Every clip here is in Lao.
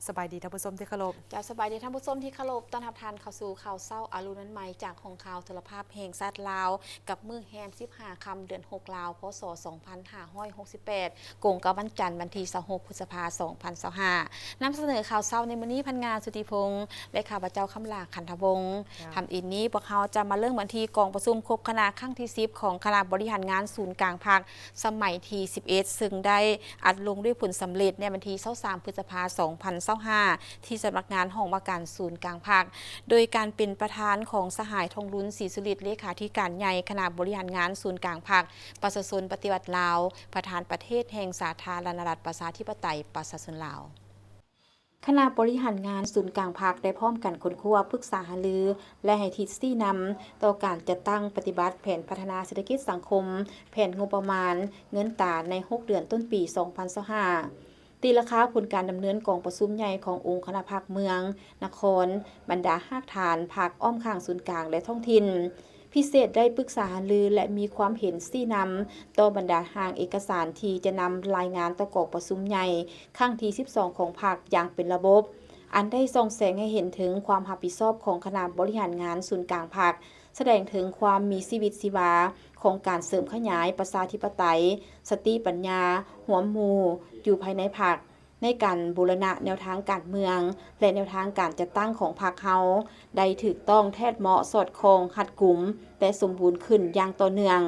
ສະບາຍດີທ່ານຜູ້ຊົມທີ່ເຄົາລົບ. ເຈົ້າ ສະບາຍດີທ່ານຜູ້ຊົມທີ່ເຄົາລົບ. ຕ້ອນຮັບທ່ານເຂົ້າສູ່ຂ່າວເຊົ້າອາລຸນວັນໃໝ່ ຈາກຫ້ອງຂ່າວໂທລະພາບແຫ່ງຊາດລາວ, ກັບມື້ແຮມສິບຫ້າຄ່ຳ ເດືອນຫົກລາວ ພ.ສ. ສອງພັນຫ້າຮ້ອຍຫົກສິບແປດ ກົງກັບວັນຈັນ ວັນທີຊາວຫົກ ພຶດສະພາ ສອງພັນຊາວຫ້າ. ນຳສະເໜີຂ່າວເຊົ້າໃນມື້ນີ້ ພັນງາ ສຸທິພົງ ແລະ ຂ້າພະເຈົ້າ ຄຳຫຼາ ຄັນທະວົງ. ເຈົ້າ. ຄ່ຳອີ່ນນີ້ ພວກເຮົາຈະມາເລີ່ມກັນທີ່ກອງປະຊຸມຄົບຄະນະຄັ້ງທີສິບ ຂອງຄະນະບໍລິຫານງານສູນກາງພັກ ສະໄໝທີສິບເອັດ ເຊິ່ງໄດ້ອັດລົງດ້ວຍຜົນສຳເລັດໃນວັນທີຊາວສາມ ພຶດສະພາ ສອງພັນຊາວຫ້າ ທີ່ສຳນັກງານຫ້ອງວ່າການສູນກາງພັກ ໂດຍການເປັນປະທານຂອງສະຫາຍ ທອງລຸນ ສີສຸລິດ ເລຂາທິການໃຫຍ່ຄະນະບໍລິຫານງານສູນກາງພັກປະຊາຊົນປະຕິວັດລາວ, ປະທານປະເທດແຫ່ງສາທາລະນະລັດປະຊາທິປະໄຕປະຊາຊົນລາວ. ຄະນະບໍລິຫານງານສູນກາງພັກໄດ້ພ້ອມກັນຄົ້ນຄວ້າ, ປຶກສາຫາລື ແລະ ໃຫ້ທິດຊີ້ນຳຕໍ່ການຈັດຕັ້ງປະຕິບັດແຜນພັດທະນາເສດຖະກິດສັງຄົມ, ແຜນງົບປະມານ, ເງິນຕາໃນຫົກເດືອນຕົ້ນປີສອງພັນຊາວຫ້າ, ຕີລາຄາຜົນການດຳເນີນກອງປະຊຸມໃຫຍ່ຂອງອົງຄະນະພັກເມືອງ, ນະຄອນ, ບັນດາຮາກຖານພັກອ້ອມຂ້າງສູນກາງ ແລະ ທ້ອງຖິ່ນ. ພິເສດໄດ້ປຶກສາຫາລື ແລະ ມີຄວາມເຫັນຊີ້ນຳຕໍ່ບັນດາຮ່າງເອກະສານທີ່ຈະນຳລາຍງານຕໍ່ກອງປະຊຸມໃຫຍ່ຄັ້ງທີສິບສອງຂອງພັກຢ່າງເປັນລະບົບ, ອັນໄດ້ສ່ອງແສງໃຫ້ເຫັນເຖິງຄວາມຮັບຜິດຊອບຂອງຄະນະບໍລິຫານງານສູນກາງພັກ, ສະແດງເຖິງຄວາມມີຊີວິດຊີວາຂອງການເສີມຂະຫຍາຍປະຊາທິປະໄຕ, ສະຕິປັນຍາຮ່ວມໝູ່ຢູ່ພາຍໃນພັກ. ໃນການບູລະນະແນວທາງການເມືອງ ແລະ ແນວທາງການຈັດຕັ້ງຂອງພັກເຮົາ ໄດ້ຖືກຕ້ອງ, ແທດເໝາະ, ສອດຄ່ອງ, ຮັດກຸມ ແລະ ສົມບູນຂຶ້ນຢ່າງຕໍ່ເນື່ອງ.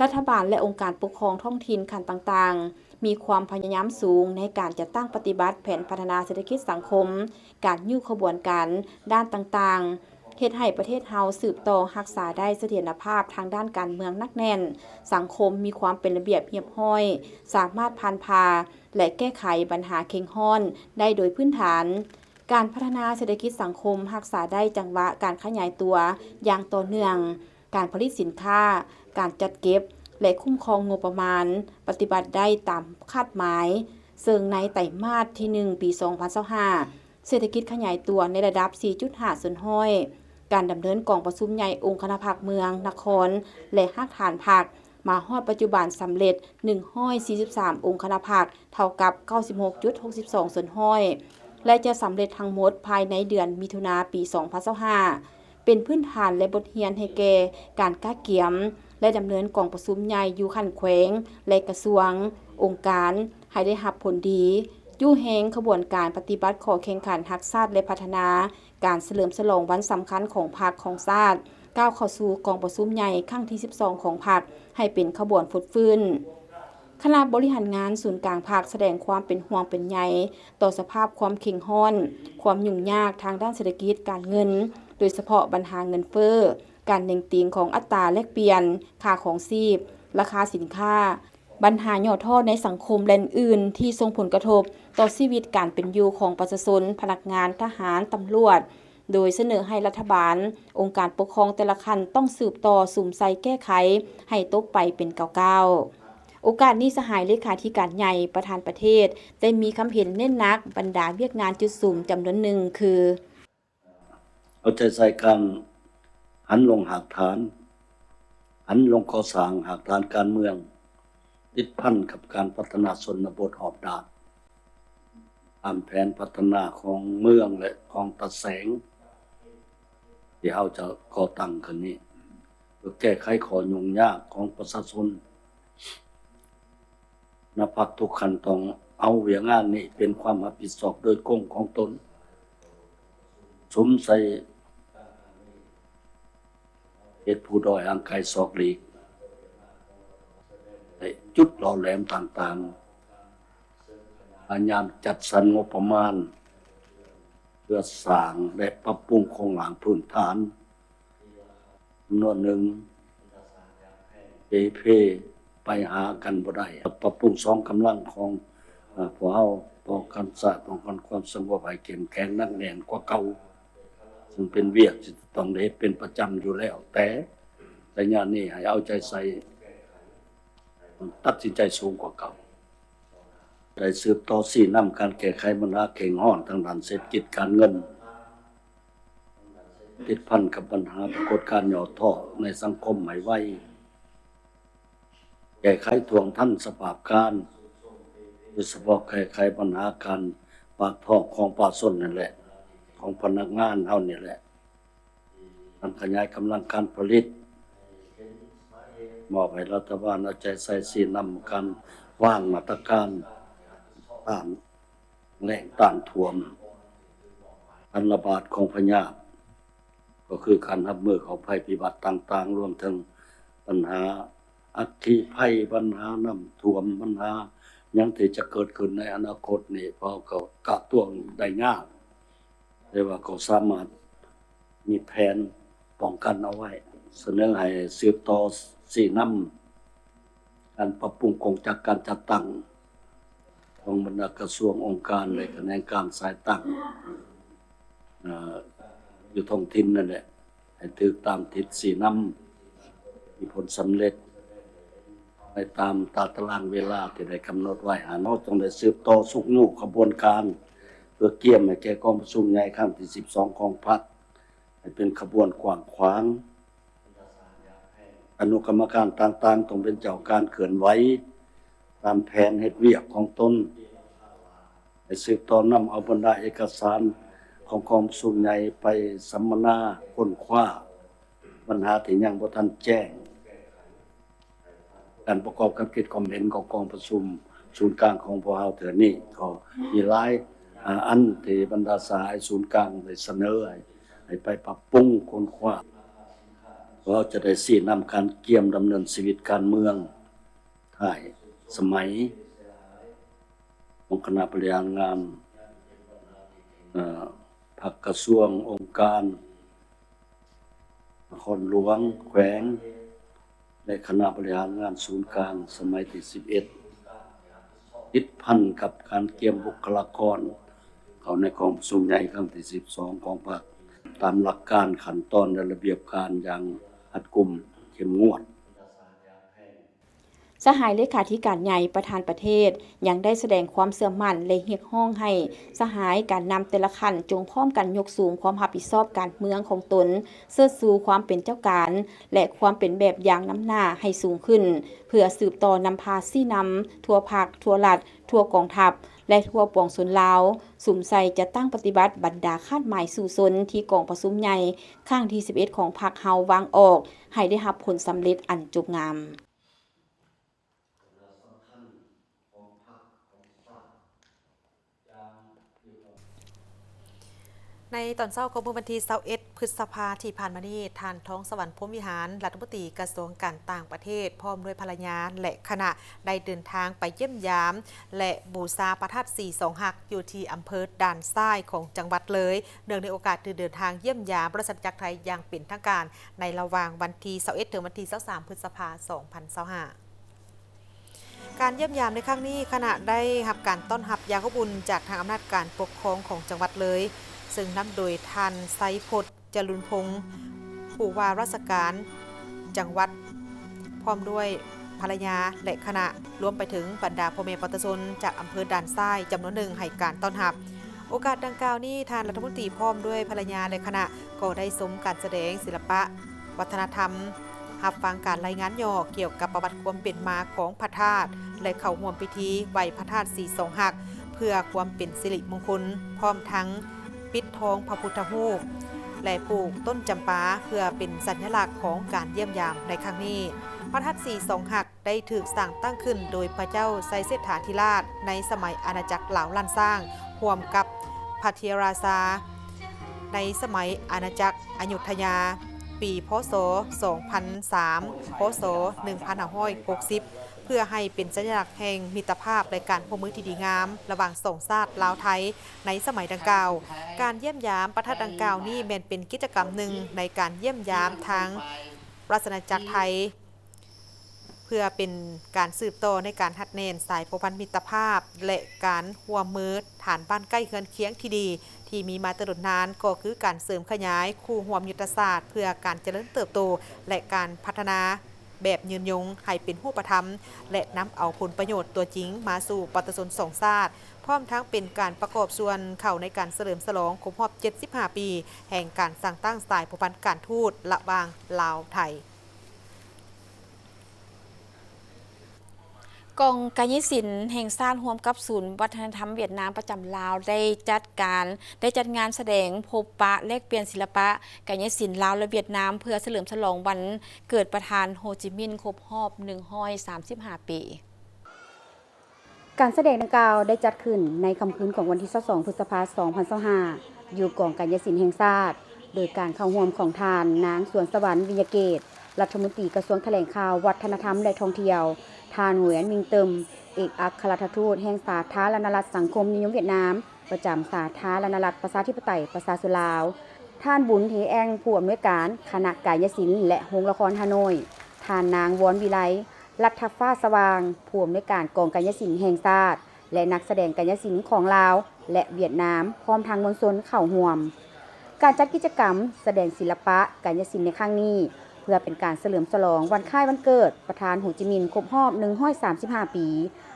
ລັດຖະບານ ແລະ ອົງການປົກຄອງທ້ອງຖິ່ນຂັ້ນຕ່າງໆ ມີຄວາມພະຍາຍາມສູງໃນການຈັດຕັ້ງປະຕິບັດແຜນພັດທະນາເສດຖະກິດສັງຄົມ, ການຍູ້ຂະບວນການດ້ານຕ່າງໆ ເຮັດໃຫ້ປະເທດເຮົາສືບຕໍ່ຮັກສາໄດ້ສະຖຽນນະພາບທາງດ້ານການເມືອງໜັກແໜ້ນ, ສັງຄົມມີຄວາມເປັນລະບຽບຮຽບຮ້ອຍ, ສາມາດຜ່ານຜ່າ ແລະ ແກ້ໄຂບັນຫາເຄັ່ງຮ້ອນໄດ້ໂດຍພື້ນຖານ. ການພັດທະນາເສດຖະກິດສັງຄົມຮັກສາໄດ້ຈັງຫວະການຂະຫຍາຍຕົວຢ່າງຕໍ່ເນື່ອງ, ການຜະລິດສິນຄ້າ, ການຈັດເກັບ ແລະ ຄຸ້ມຄອງງົບປະມານ ປະຕິບັດໄດ້ຕາມຄາດໝາຍ, ເຊິ່ງໃນໄຕມາດທີໜຶ່ງ ປີສອງພັນຊາວຫ້າ ເສດຖະກິດຂະຫຍາຍຕົວໃນລະດັບສີ່ຈຸດຫ້າສ່ວນຮ້ອຍ. ການດຳເນີນກອງປະຊຸມໃຫຍ່ອົງຄະນະພັກເມືອງ, ນະຄອນ ແລະ ຮາກຖານພັກ ມາຮອດປັດຈຸບັນສຳເລັດໜຶ່ງຮ້ອຍສີ່ສິບສາມອົງຄະນະພັກ, ເທົ່າກັບເກົ້າສິບຫົກຈຸດຫົກສິບສອງສ່ວນຮ້ອຍ ແລະ ຈະສຳເລັດທັງໝົດພາຍໃນເດືອນມິຖຸນາ ປີສອງພັນຊາວຫ້າ ເປັນພື້ນຖານ ແລະ ບົດຮຽນໃຫ້ແກ່ການກະກຽມ ແລະ ດຳເນີນກອງປະຊຸມໃຫຍ່ຢູ່ຂັ້ນແຂວງ ແລະ ກະຊວງ, ອົງການ ໃຫ້ໄດ້ຮັບຜົນດີ, ຢູ່ແຮງຂະບວນການປະຕິບັດຂໍ້ແຂ່ງຂັນຮັກຊາດ ແລະ ພັດທະນາ, ການສະເຫຼີມສະຫຼອງວັນສຳຄັນຂອງພັກຂອງຊາດ, ກ້າວເຂົ້າສູ່ກອງປະຊຸມໃຫຍ່ຄັ້ງທີສິບສອງຂອງພັກ ໃຫ້ເປັນຂະບວນຟົດຟື້ນ. ຄະນະບໍລິຫານງານສູນກາງພັກສະແດງຄວາມເປັນຫ່ວງເປັນໃຍຕໍ່ສະພາບຄວາມເຄັ່ງຮ້ອນ, ຄວາມຫຍຸ້ງຍາກທາງດ້ານເສດຖະກິດການເງິນ, ໂດຍສະເພາະບັນຫາເງິນເຟີ້, ການເໜັງຕີງຂອງອັດຕາແລກປ່ຽນ, ຄ່າຄອງຊີບ, ລາຄາສິນຄ້າ, ບັນຫາຫຍໍ້ທໍ້ໃນສັງຄົມ ແລະ ອື່ນໆ ທີ່ສົ່ງຜົນກະທົບຕໍ່ຊີວິດການເປັນຢູ່ຂອງປະຊາຊົນ, ພະນັກງານ, ທະຫານ, ຕຳຫຼວດ, ໂດຍສະເໜີໃຫ້ລັດຖະບານ, ອົງການປົກຄອງແຕ່ລະຂັ້ນຕ້ອງສືບຕໍ່ສຸມໃສ່ແກ້ໄຂໃຫ້ຕົກໄປເປັນກ້າວໆ. ໂອກາດນີ້ ສະຫາຍເລຂາທິການໃຫຍ່ ປະທານປະເທດ ໄດ້ມີຄຳເຫັນເນັ້ນໜັກບັນດາວຽກງານຈຸດສຸມຈຳນວນໜຶ່ງ ຄື ເອົາໃຈໃສ່ການຫັນລົງຮາກຖານ, ຫັນລົງກໍ່ສ້າງຮາກຖານການເມືອງ ຕິດພັນກັບການພັດທະນາຊົນນະບົດຮອບດ້ານ ຕາມແຜນພັດທະນາຂອງເມືອງ ແລະ ຂອງຕາແສງ ທີ່ເຮົາຈະກໍ່ຕັ້ງຂຶ້ນນີ້ ເພື່ອແກ້ໄຂຂໍ້ຫຍຸ້ງຍາກຂອງປະຊາຊົນ. ນະພັກທຸກຂັ້ນຕ້ອງເອົາວຽກງານນີ້ເປັນຄວາມຮັບຜິດຊອບໂດຍກົງຂອງຕົນ, ສຸມໃສ່ເຮັດຜູ້ດ້ອຍຫ່າງໄກສອກຫຼີກ ແລະ ຈຸດຫຼໍ່ແຫຼມຕ່າງໆ, ພະຍາຍາມຈັດສັນງົບປະມານເພື່ອສ້າງ ແລະ ປັບປຸງໂຄງລ່າງພື້ນຖານ ຈຳນວນໜຶ່ງ ເປ່ເພໄປຫາກັນບໍ່ໄດ້. ປັບປຸງສອງກຳລັງຂອງ ອາ ພວກເຮົາ ປ້ອງກັນຊາດ, ປ້ອງກັນຄວາມສະຫງົບໃຫ້ເຂັ້ມແຂງໜັກແໜ້ນກວ່າເກົ່າ, ເຊິ່ງເປັນວຽກທີ່ຈະຕ້ອງໄດ້ເຮັດເປັນປະຈຳຢູ່ແລ້ວ, ແຕ່ໄລຍະນີ້ໃຫ້ເອົາໃຈໃສ່, ຕັດສິນໃຈສູງກວ່າເກົ່າ. ໄດ້ສືບຕໍ່ຊີ້ນຳການແກ້ໄຂບັນຫາເຄັ່ງຮ້ອນທາງດ້ານເສດຖະກິດການເງິນ ຕິດພັນກັບບັນຫາປາກົດການຫຍໍ້ທໍ້ໃນສັງຄົມໃຫ້ໄວ, ແກ້ໄຂທ່ວງທັນສະພາບການ, ໂດຍສະເພາະແກ້ໄຂບັນຫາການ ປາກທ້ອງຂອງປະຊາຊົນນັ້ນແຫຼະ, ຂອງພະນັກງານເຮົານີ້ແຫຼະ. ການຂະຫຍາຍກຳລັງການຜະລິດ, ມອບໃຫ້ລັດຖະບານເອົາໃຈໃສ່ຊີ້ນຳການວາງມາດຕະການຕ້ານແລ້ງ, ຕ້ານຖ້ວມ, ການລະບາດຂອງພະຍາດ ກໍຄືການຮັບມືກັບໄພພິບັດຕ່າງໆ, ລວມເຖິງບັນຫາອັກຄີໄພ, ບັນຫານ້ຳຖ້ວມ, ບັນຫາຫຍັງທີ່ຈະເກີດຂຶ້ນໃນອະນາຄົດນີ້, ພວກເຮົາກໍກະຕວງໄດ້ຍາກ, ແຕ່ວ່າກໍສາມາດມີແຜນປ້ອງກັນເອົາໄວ້. ສະເໜີໃຫ້ສືບຕໍ່ຊີ້ນຳ ການປັບປຸງກົງຈັກການຈັດຕັ້ງຂອງບັນດາກະຊວງ, ອົງການ ແລະ ຂະແໜງການສາຍຕັ້ງ ເອີ ຢູ່ທ້ອງຖິ່ນນັ້ນແຫຼະ ໃຫ້ຖືກຕາມທິດຊີ້ນຳ, ມີຜົນສຳເລັດໄປຕາມຕາຕະລາງເວລາທີ່ໄດ້ກຳນົດໄວ້. ເຮົາຕ້ອງໄດ້ສືບຕໍ່ຊຸກຍູ້ຂະບວນການ ເພື່ອກຽມໃຫ້ແກ່ກອງປະຊຸມໃຫຍ່ຄັ້ງທີສິບສອງຂອງພັກ ໃຫ້ເປັນຂະບວນກວ້າງຂວາງ. ອະນຸກຳມະການຕ່າງໆ ຕ້ອງເປັນເຈົ້າການເຄື່ອນໄຫວຕາມແຜນເຮັດວຽກຂອງຕົນ, ໃຫ້ສືບຕໍ່ນຳເອົາບັນດາເອກະສານຂອງກອງປະຊຸມໃຫຍ່ໄປສຳມະນາຄົ້ນຄວ້າບັນຫາທີ່ຍັງບໍ່ທັນແຈ້ງ. ການປະກອບຄຳຄິດຄວາມເຫັນຂອງກອງປະຊຸມສູນກາງຂອງພວກເຮົາເທື່ອນີ້ ກໍມີຫຼາຍ ອາ ອັນທີ່ບັນດາສະຫາຍສູນກາງໄດ້ສະເໜີໃຫ້ ໃຫ້ໄປປັບປຸງຄົ້ນຄວ້າ, ເພາະເຮົາຈະໄດ້ຊີ້ນຳການກຽມດຳເນີນຊີວິດການເມືອງທ້າຍສະໄໝຂອງຄະນະບໍລິຫານງານ ເອີ ພັກ, ກະຊວງ, ອົງການ, ນະຄອນຫຼວງ, ແຂວງ ແລະ ຄະນະບໍລິຫານງານສູນກາງສະໄໝທີສິບເອັດ ຕິດພັນກັບການກຽມບຸກຄະລາກອນເຂົ້າໃນກອງປະຊຸມໃຫຍ່ຄັ້ງທີສິບສອງຂອງພັກ ຕາມຫຼັກການ, ຂັ້ນຕອນ ແລະ ລະບຽບການຢ່າງຮັດກຸມເຂັ້ມງວດ. ສະຫາຍເລຂາທິການໃຫຍ່ ປະທານປະເທດ ຍັງໄດ້ສະແດງຄວາມເຊື່ອໝັ້ນ ແລະ ຮຽກຮ້ອງໃຫ້ສະຫາຍການນຳແຕ່ລະຂັ້ນ ຈົ່ງພ້ອມກັນຍົກສູງຄວາມຮັບຜິດຊອບການເມືອງຂອງຕົນ, ເຊີດຊູຄວາມເປັນເຈົ້າການ ແລະ ຄວາມເປັນແບບຢ່າງນຳໜ້າໃຫ້ສູງຂຶ້ນ, ເພື່ອສືບຕໍ່ນຳພາຊີ້ນຳທົ່ວພັກ, ທົ່ວລັດ, ທົ່ວກອງທັບ ແລະ ທົ່ວປວງຊົນລາວ ສຸມໃສ່ຈັດຕັ້ງປະຕິບັດບັນດາຄາດໝາຍສູ້ຊົນທີ່ກອງປະຊຸມໃຫຍ່ຄັ້ງທີສິບເອັດຂອງພັກເຮົາວາງອອກ ໃຫ້ໄດ້ຮັບຜົນສຳເລັດອັນຈົບງາມ. ໃນຕອນເຊົ້າຂອງມື້ວັນທີຊາວເອັດ ພຶດສະພາທີ່ຜ່ານມານີ້, ທ່ານ ທອງສະຫວັນ ພົມວິຫານ ລັດຖະມົນຕີກະຊວງການຕ່າງປະເທດ ພ້ອມດ້ວຍພັນລະຍາ ແລະ ຄະນະ ໄດ້ເດີນທາງໄປຢ້ຽມຢາມ ແລະ ບູຊາພະທາດສີສອງຮັກ ຢູ່ທີ່ອຳເພີດ່ານຊ້າຍຂອງຈັງຫວັດເລີຍ, ເນື່ອງໃນໂອກາດທີ່ເດີນທາງຢ້ຽມຢາມບໍລິສັດຈັກໄທຢ່າງເປັນທາງການ ໃນລະຫວ່າງວັນທີຊາວເອັດ ເຖິງວັນທີຊາວສາມ ພຶດສະພາ ສອງພັນຊາວຫ້າ. ການຢ້ຽມຢາມໃນຄັ້ງນີ້, ຄະນະໄດ້ຮັບການຕ້ອນຮັບຢ່າງອົບອຸ່ນຈາກທາງອຳນາດການປົກຄອງຂອງຈັງຫວັດເລີຍ, ເຊິ່ງນຳໂດຍທ່ານ ໄຊພົດ ຈະລຸນພົງ ຜູ້ວ່າລາຊະການຈັງຫວັດ ພ້ອມດ້ວຍພັນລະຍາ ແລະ ຄະນະ, ລວມໄປເຖິງບັນດາພໍ່ແມ່ປະຊາຊົນຈາກອຳເພີດ່ານຊ້າຍຈຳນວນໜຶ່ງໃຫ້ການຕ້ອນຮັບ. ໂອກາດດັ່ງກ່າວນີ້, ທ່ານລັດຖະມົນຕີພ້ອມດ້ວຍພັນລະຍາ ແລະ ຄະນະ ກໍໄດ້ຊົມການສະແດງສິລະປະ ວັດທະນະທຳ, ຮັບຟັງການລາຍງານຫຍໍ້ກ່ຽວກັບປະຫວັດຄວາມເປັນມາຂອງພະທາດ ແລະ ເຂົ້າຮ່ວມພິທີໄຫວ້ພະທາດສີສອງຮັກ ເພື່ອຄວາມເປັນສິລິມົງຄົນ, ພ້ອມທັງປິດທອງພະພຸດທະຮູບ ແລະ ປູກຕົ້ນຈຳປາ ເພື່ອເປັນສັນຍະລັກຂອງການຢ້ຽມຢາມໃນຄັ້ງນີ້. ພະທາດສີສອງຮັກ ໄດ້ຖືກສ້າງຕັ້ງຂຶ້ນໂດຍພະເຈົ້າໄຊເສດຖາທິລາດໃນສະໄໝອານາຈັກລາວລ້ານຊ້າງ, ຮ່ວມກັບພະທິລາຊາໃນສະໄໝອານາຈັກອະຍຸດທະຍາ, ປີ ພ.ສ. ສອງພັນສາມ ພ.ສ. ໜຶ່ງພັນຫ້າຮ້ອຍຫົກສິບ ເພື່ອໃຫ້ເປັນສັນຍະລັກແຫ່ງມິດຕະພາບ ແລະ ການຮ່ວມມືທີ່ດີງາມລະຫວ່າງສອງຊາດລາວ-ໄທໃນສະໄໝດັ່ງກ່າວ. ການຢ້ຽມຢາມພະທາດດັ່ງກ່າວນີ້ ແມ່ນເປັນກິດຈະກຳໜຶ່ງໃນການຢ້ຽມຢາມທາງ ລາຊະອານາຈັກໄທ ເພື່ອເປັນການສືບຕໍ່ໃນການຮັດແໜ້ນສາຍພົວພັນມິດຕະພາບ ແລະ ການຮ່ວມມືຖານບ້ານໃກ້ເຮືອນຄຽງທີ່ດີ ທີ່ມີມາແຕ່ດົນນານ, ກໍຄືການເສີມຂະຫຍາຍຄູ່ຮ່ວມຍຸດທະສາດເພື່ອການຈະເລີນເຕີບໂຕ ແລະ ການພັດທະນາແບບຍືນຍົງໃຫ້ເປັນຮູບປະທຳ ແລະ ນຳເອົາຜົນປະໂຫຍດຕົວຈິງມາສູ່ປະຊາຊົນສອງຊາດ, ພ້ອມທັງເປັນການປະກອບສ່ວນເຂົ້າໃນການສະເຫຼີມສະຫຼອງຄົບຮອບເຈັດສິບຫ້າປີ ແຫ່ງການສ້າງຕັ້ງສາຍພົວພັນການທູດລະຫວ່າງລາວ-ໄທ. ກອງກາຍສິນແຫ່ງຊາດຮ່ວມກັບສູນວັດທະນະທຳຫວຽດນາມປະຈຳລາວ ໄດ້ຈັດການ ໄດ້ຈັດງານສະແດງພົບປະແລກປ່ຽນສິລະປະກາຍສິນລາວ ແລະ ຫວຽດນາມ ເພື່ອສະເຫຼີມສະຫຼອງວັນເກີດປະທານໂຮຈິມິນ ຄົບຮອບໜຶ່ງຮ້ອຍສາມສິບຫ້າປີ. ການສະແດງດັ່ງກ່າວໄດ້ຈັດຂຶ້ນໃນຄ່ຳຄືນຂອງວັນທີຊາວສອງ ພຶດສະພາ ສອງພັນຊາວຫ້າ ຢູ່ກອງກາຍສິນແຫ່ງຊາດ ໂດຍການເຂົ້າຮ່ວມຂອງທ່ານນາງ ສວນສະຫວັນ ວິຍະເກດ ລັດຖະມົນຕີກະຊວງຖະແຫຼງຂ່າວ, ວັດທະນະທຳ ແລະ ທ່ອງທ່ຽວ, ທ່ານ ຫວຽນ ມິງເຕີມ ເອກອັກຄະລັດຖະທູດແຫ່ງສາທາລະນະລັດສັງຄົມນິຍົມຫວຽດນາມ ປະຈຳສາທາລະນະລັດປະຊາທິປະໄຕປະຊາຊົນລາວ, ທ່ານ ບຸນ ເທແອງ ຜູ້ອຳນວຍການຄະນະກາຍສິນ ແລະ ໂຮງລະຄອນຮ່າໂນ້ຍ, ທ່ານນາງ ວອນ ວິໄລ ລັດຖະຟ້າສະຫວ່າງ ຜູ້ອຳນວຍການກອງກາຍສິນແຫ່ງຊາດ ແລະ ນັກສະແດງກາຍສິນຂອງລາວ ແລະ ຫວຽດນາມ ພ້ອມທັງມວນຊົນເຂົ້າຮ່ວມ. ການຈັດກິດຈະກຳສະແດງສິລະປະກາຍສິນໃນຄັ້ງນີ້ ເພື່ອເປັນການສະເຫຼີມສະຫຼອງວັນຄ້າຍວັນເກີດປະທານໂຮຈິມິນ ຄົບຮອບໜຶ່ງຮ້ອຍສາມສິບຫ້າປີ,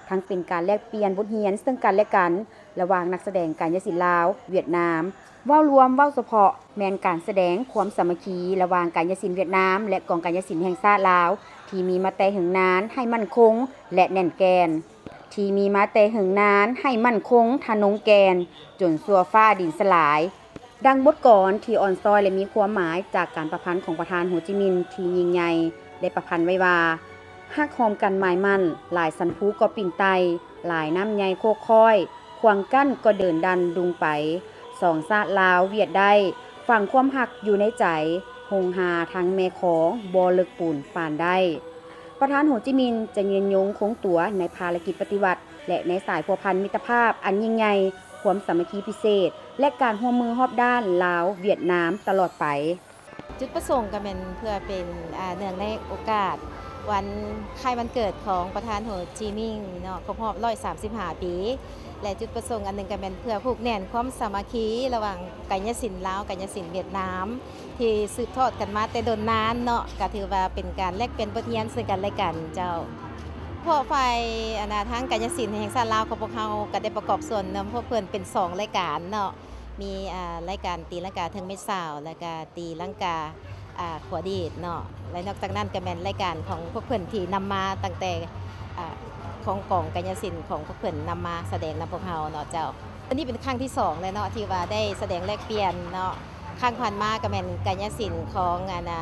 ທັງເປັນການແລກປ່ຽນບົດຮຽນເຊິ່ງກັນ ແລະ ກັນ ລະຫວ່າງນັກສະແດງກາຍສິນລາວ, ຫວຽດນາມ. ເວົ້າລວມ, ເວົ້າສະເພາະ ແມ່ນການສະແດງຄວາມສາມັກຄີລະຫວ່າງກາຍສິນຫວຽດນາມ ແລະ ກອງກາຍສິນແຫ່ງຊາດລາວ ທີ່ມີມາແຕ່ເຫິງນານໃຫ້ໝັ້ນຄົງ ແລະ ແໜ້ນແກ່ນ, ທີ່ມີມາແຕ່ເຫິງນານໃຫ້ໝັ້ນຄົງທະນົງແກ່ນ ຈົນຊົ່ວຟ້າດິນສະຫຼາຍ. ດັ່ງບົດກອນທີ່ອ່ອນຊ້ອຍ ແລະ ມີຄວາມໝາຍຈາກການປະພັນຂອງປະທານໂຮຈິມິນທີ່ຍິ່ງໃຫຍ່ ໄດ້ປະພັນໄວ້ວ່າ, ຮັກຮ່ວມກັນໝາຍໝັ້ນ, ຫຼາຍສັນພູກໍປິ່ນໄຕ່, ຫຼາຍນ້ຳໃຫຍ່ໂຄກຄ້ອຍ, ຂວາງກັ້ນກໍເດີນດັນດຸ່ງໄປ, ສອງຊາດລາວຫວຽດໄດ້, ຝັງຄວາມຮັກຢູ່ໃນໃຈ, ໂຮງຮາທັງແມ່ຂອງບໍ່ເລິກປູນປານໄດ້. ປະທານໂຮຈິມິນຈະຍືນຍົງຄົງຕົວໃນພາລະກິດປະຕິວັດ ແລະ ໃນສາຍພົວພັນມິດຕະພາບອັນຍິ່ງໃຫຍ່, ຄວາມສາມັກຄີພິເສດ ແລະ ການຮ່ວມມືຮອບດ້ານລາວ-ຫວຽດນາມຕະຫຼອດໄປ. ຈຸດປະສົງກໍແມ່ນເພື່ອເປັນ ອ່າ ເນື່ອງໃນໂອກາດວັນຄ້າຍວັນເກີດຂອງປະທານໂຮຈິມິນເນາະ ຄົບຮອບໜຶ່ງຮ້ອຍສາມສິບຫ້າປີ ແລະ ຈຸດປະສົງອັນໜຶ່ງກໍແມ່ນເພື່ອຜູກແໜ້ນຄວາມສາມັກຄີລະຫວ່າງກາຍສິນລາວ ກາຍສິນຫວຽດນາມ ທີ່ສືບທອດກັນມາແຕ່ດົນນານເນາະ, ກໍຖືວ່າເປັນການແລກປ່ຽນບົດຮຽນເຊິ່ງກັນແລະກັນເຈົ້າ. ພວກຝ່າຍ ອັນນ່າ ທາງກາຍສິນແຫ່ງຊາດລາວຂອງພວກເຮົາກໍໄດ້ປະກອບສ່ວນນຳພວກເພິ່ນເປັນສອງລາຍການເນາະ, ມີ ອ່າ ລາຍການຕີລັງກາເທິງໄມ້ຊາວ ແລ້ວກະຕີລັງກາ ອ່າ ຂວາດີດເນາະ, ແລະ ນອກຈາກນັ້ນກໍແມ່ນລາຍການຂອງພວກເພິ່ນທີ່ນຳມາຕັ້ງແຕ່ ອ່າ ຂອງກອງກາຍສິນຂອງພວກເພິ່ນນຳມາສະແດງນຳພວກເຮົາເນາະເຈົ້າ. ອັນນີ້ເປັນຄັ້ງທີສອງແລ້ວເນາະ ທີ່ວ່າໄດ້ສະແດງແລກປ່ຽນເນາະ, ຄັ້ງຜ່ານມາກໍແມ່ນກາຍສິນຂອງ ອັນນ່າ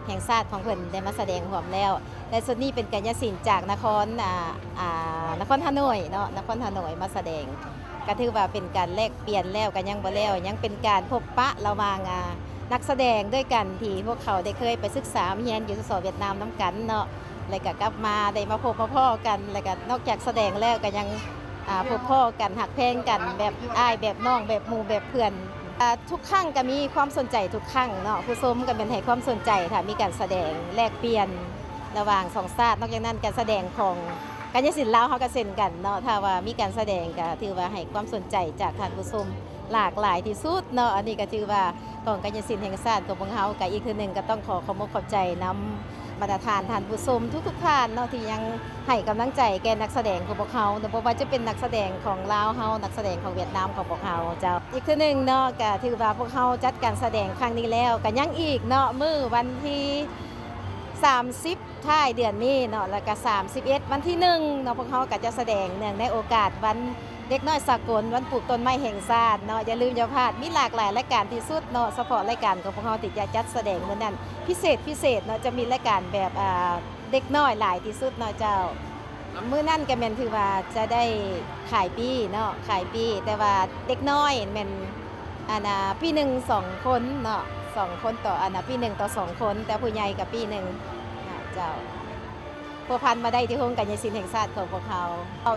ແຫ່ງຊາດຂອງເພິ່ນໄດ້ມາສະແດງຮ່ວມແລ້ວ ແລະ ຊຸດນີ້ເປັນກາຍສິນຈາກນະຄອນ ອ່າ ອ່າ ນະຄອນຮ່າໂນ້ຍເນາະ, ນະຄອນຮ່າໂນ້ຍມາສະແດງ. ກໍຖືວ່າເປັນການແລກປ່ຽນແລ້ວກໍຍັງບໍ່ແລ້ວ, ຍັງເປັນການພົບປະລະຫວ່າງ ອ່າ ນັກສະແດງດ້ວຍກັນ ທີ່ພວກເຂົາໄດ້ເຄີຍໄປສຶກສາຮຽນຢູ່ ສສ ຫວຽດນາມນຳກັນເນາະ, ແລ້ວກໍກັບມາໄດ້ມາພົບມາພໍ້ກັນ, ແລ້ວກໍນອກຈາກສະແດງແລ້ວກໍຍັງ ອ່າ ພົບພໍ້ກັນ, ຮັກແພງກັນ ແບບອ້າຍແບບນ້ອງ ແບບໝູ່ແບບເພື່ອນ. ອ່າ ທຸກຄັ້ງກໍມີຄວາມສົນໃຈທຸກຄັ້ງເນາະ, ຜູ້ຊົມກໍແມ່ນໃຫ້ຄວາມສົນໃຈ ຖ້າມີການສະແດງແລກປ່ຽນລະຫວ່າງສອງຊາດ. ນອກຈາກນັ້ນ ການສະແດງຂອງກາຍສິນລາວເຮົາກໍເຊັ່ນກັນເນາະ, ຖ້າວ່າມີການສະແດງກໍຖືວ່າໃຫ້ຄວາມສົນໃຈຈາກທ່ານຜູ້ຊົມຫຼາກຫຼາຍທີ່ສຸດເນາະ. ອັນນີ້ກໍຖືວ່າ ກອງກາຍສິນແຫ່ງຊາດຂອງພວກເຮົາ ກໍອີກເທື່ອໜຶ່ງກໍຕ້ອງຂໍຂອບອົກຂອບໃຈນຳບັນດາທ່ານ ທ່ານຜູ້ຊົມທຸກໆທ່ານເນາະ ທີ່ຍັງໃຫ້ກຳລັງໃຈແກ່ນັກສະແດງຂອງພວກເຮົາເນາະ, ບໍ່ວ່າຈະເປັນນັກສະແດງຂອງລາວເຮົາ, ນັກສະແດງຂອງຫວຽດນາມຂອງພວກເຮົາເຈົ້າ. ອີກເທື່ອໜຶ່ງເນາະ ກໍຖືວ່າພວກເຮົາຈັດການສະແດງຄັ້ງນີ້ແລ້ວ ກໍຍັງອີກເນາະ, ມື້ວັນທີສາມສິບ ທ້າຍເດືອນນີ້ເນາະ ແລ້ວກະສາມສິບເອັດ ວັນທີໜຶ່ງເນາະ ພວກເຮົາກະຈະສະແດງເນື່ອງໃນໂອກາດວັນເດັກນ້ອຍສາກົນ, ວັນປູກຕົ້ນໄມ້ແຫ່ງຊາດເນາະ. ຢ່າລືມຢ່າພາດ, ມີຫຼາກຫຼາຍລາຍການທີ່ສຸດເນາະ, ສະເພາະລາຍການຂອງພວກເຮົາທີ່ຈະຈັດສະແດງມື້ນັ້ນ ພິເສດ ພິເສດເນາະ, ຈະມີລາຍການແບບ ອ່າ ເດັກນ້ອຍຫຼາຍທີ່ສຸດເນາະເຈົ້າ. ມື້ນັ້ນກະແມ່ນຖືວ່າຈະໄດ້ຂາຍປີ້ເນາະ, ຂາຍປີ້, ແຕ່ວ່າເດັກນ້ອຍແມ່ນ ອັນນ່າ ປີ້ໜຶ່ງສອງຄົນເນາະ, ສອງຄົນຕໍ່ ອັນນ່າ ປີ້ໜຶ່ງຕໍ່ສອງຄົນ, ແຕ່ຜູ້ໃຫຍ່ກໍປີ້ໜຶ່ງເນາະເຈົ້າ. ພົວພັນມາໄດ້ທີ່ໂຮງກາຍສິນແຫ່ງຊາດຂອງພວກເຮົາ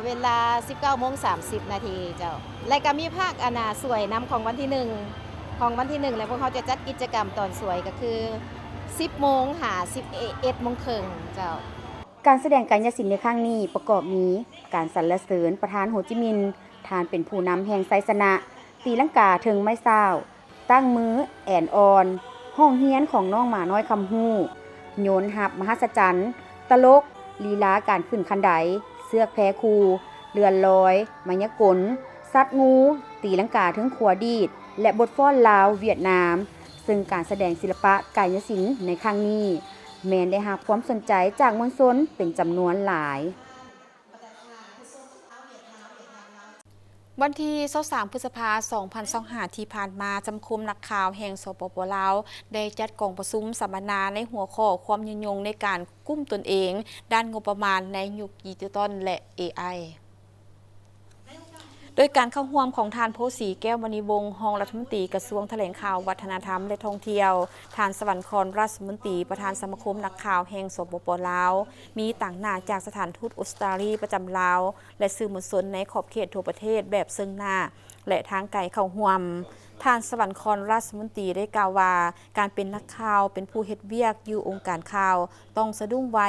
ເວລາສິບເກົ້າໂມງສາມສິບນາທີເຈົ້າ. ແລະກໍມີພາກ ອັນນ່າ ສວຍນຳຂອງວັນທີໜຶ່ງ, ຂອງວັນທີໜຶ່ງ ແລະພວກເຮົາຈະຈັດກິດຈະກຳຕອນສວຍກໍຄືສິບໂມງຫາສິບເອັດໂມງເຄິ່ງເຈົ້າ. ການສະແດງກາຍສິນໃນຄັ້ງນີ້ປະກອບມີ ການສັນລະເສີນປະທານໂຮຈິມິນ ທ່ານເປັນຜູ້ນຳແຫ່ງໄຊຊະນະ, ຕີລັງກາເທິງໄມ້ຊາວ, ຕັ້ງມືແອນອ່ອນ, ຫ້ອງຮຽນຂອງນ້ອງໝານ້ອຍຄຳຮູ້, ໂຍນຮັບມະຫັດສະຈັນ, ຕະຫຼົກ, ລີລາການຂຶ້ນຄັນໄດ, ເຊືອກແພຄູ, ເລື່ອນລອຍ, ມາຍາກົນ, ສັດງູ, ຕີລັງກາເທິງຂົວດີດ ແລະ ບົດຟ້ອນລາວຫວຽດນາມ, ເຊິ່ງການສະແດງສິລະປະກາຍສິນໃນຄັ້ງນີ້ ແມ່ນໄດ້ຮັບຄວາມສົນໃຈຈາກມວນຊົນເປັນຈຳນວນຫຼາຍ. ວັນທີຊາວສາມ ພຶດສະພາ ສອງພັນຊາວຫ້າ ທີ່ຜ່ານມາ, ສະມາຄົມນັກຂ່າວແຫ່ງ ສປປ ລາວ ໄດ້ຈັດກອງປະຊຸມສຳມະນາໃນຫົວຂໍ້ຄວາມຍືນຍົງໃນການກຸ້ມຕົນເອງດ້ານງົບປະມານໃນຍຸກດິຈິຕອນ ແລະ ເອໄອ. ໂດຍການເຂົ້າຮ່ວມຂອງທ່ານ ໂພສີ ແກ້ວມະນີວົງ ຮອງລັດຖະມົນຕີກະຊວງຖະແຫຼງຂ່າວ, ວັດທະນະທຳ ແລະ ທ່ອງທ່ຽວ, ທ່ານ ສະຫວັນຄອນ ຣາຊມົນຕີ ປະທານສະມາຄົມນັກຂ່າວແຫ່ງ ສປປ ລາວ, ມີຕາງໜ້າຈາກສະຖານທູດອົດສະຕາລີປະຈຳລາວ ແລະ ສື່ມວນຊົນໃນຂອບເຂດທົ່ວປະເທດແບບເຊິ່ງໜ້າ ແລະ ທາງໄກເຂົ້າຮ່ວມ. ທ່ານ ສະຫວັນຄອນ ຣາຊມົນຕີ ໄດ້ກ່າວວ່າ, ການເປັນນັກຂ່າວ, ເປັນຜູ້ເຮັດວຽກຢູ່ອົງການຂ່າວ, ຕ້ອງສະດຸ້ງໄວ,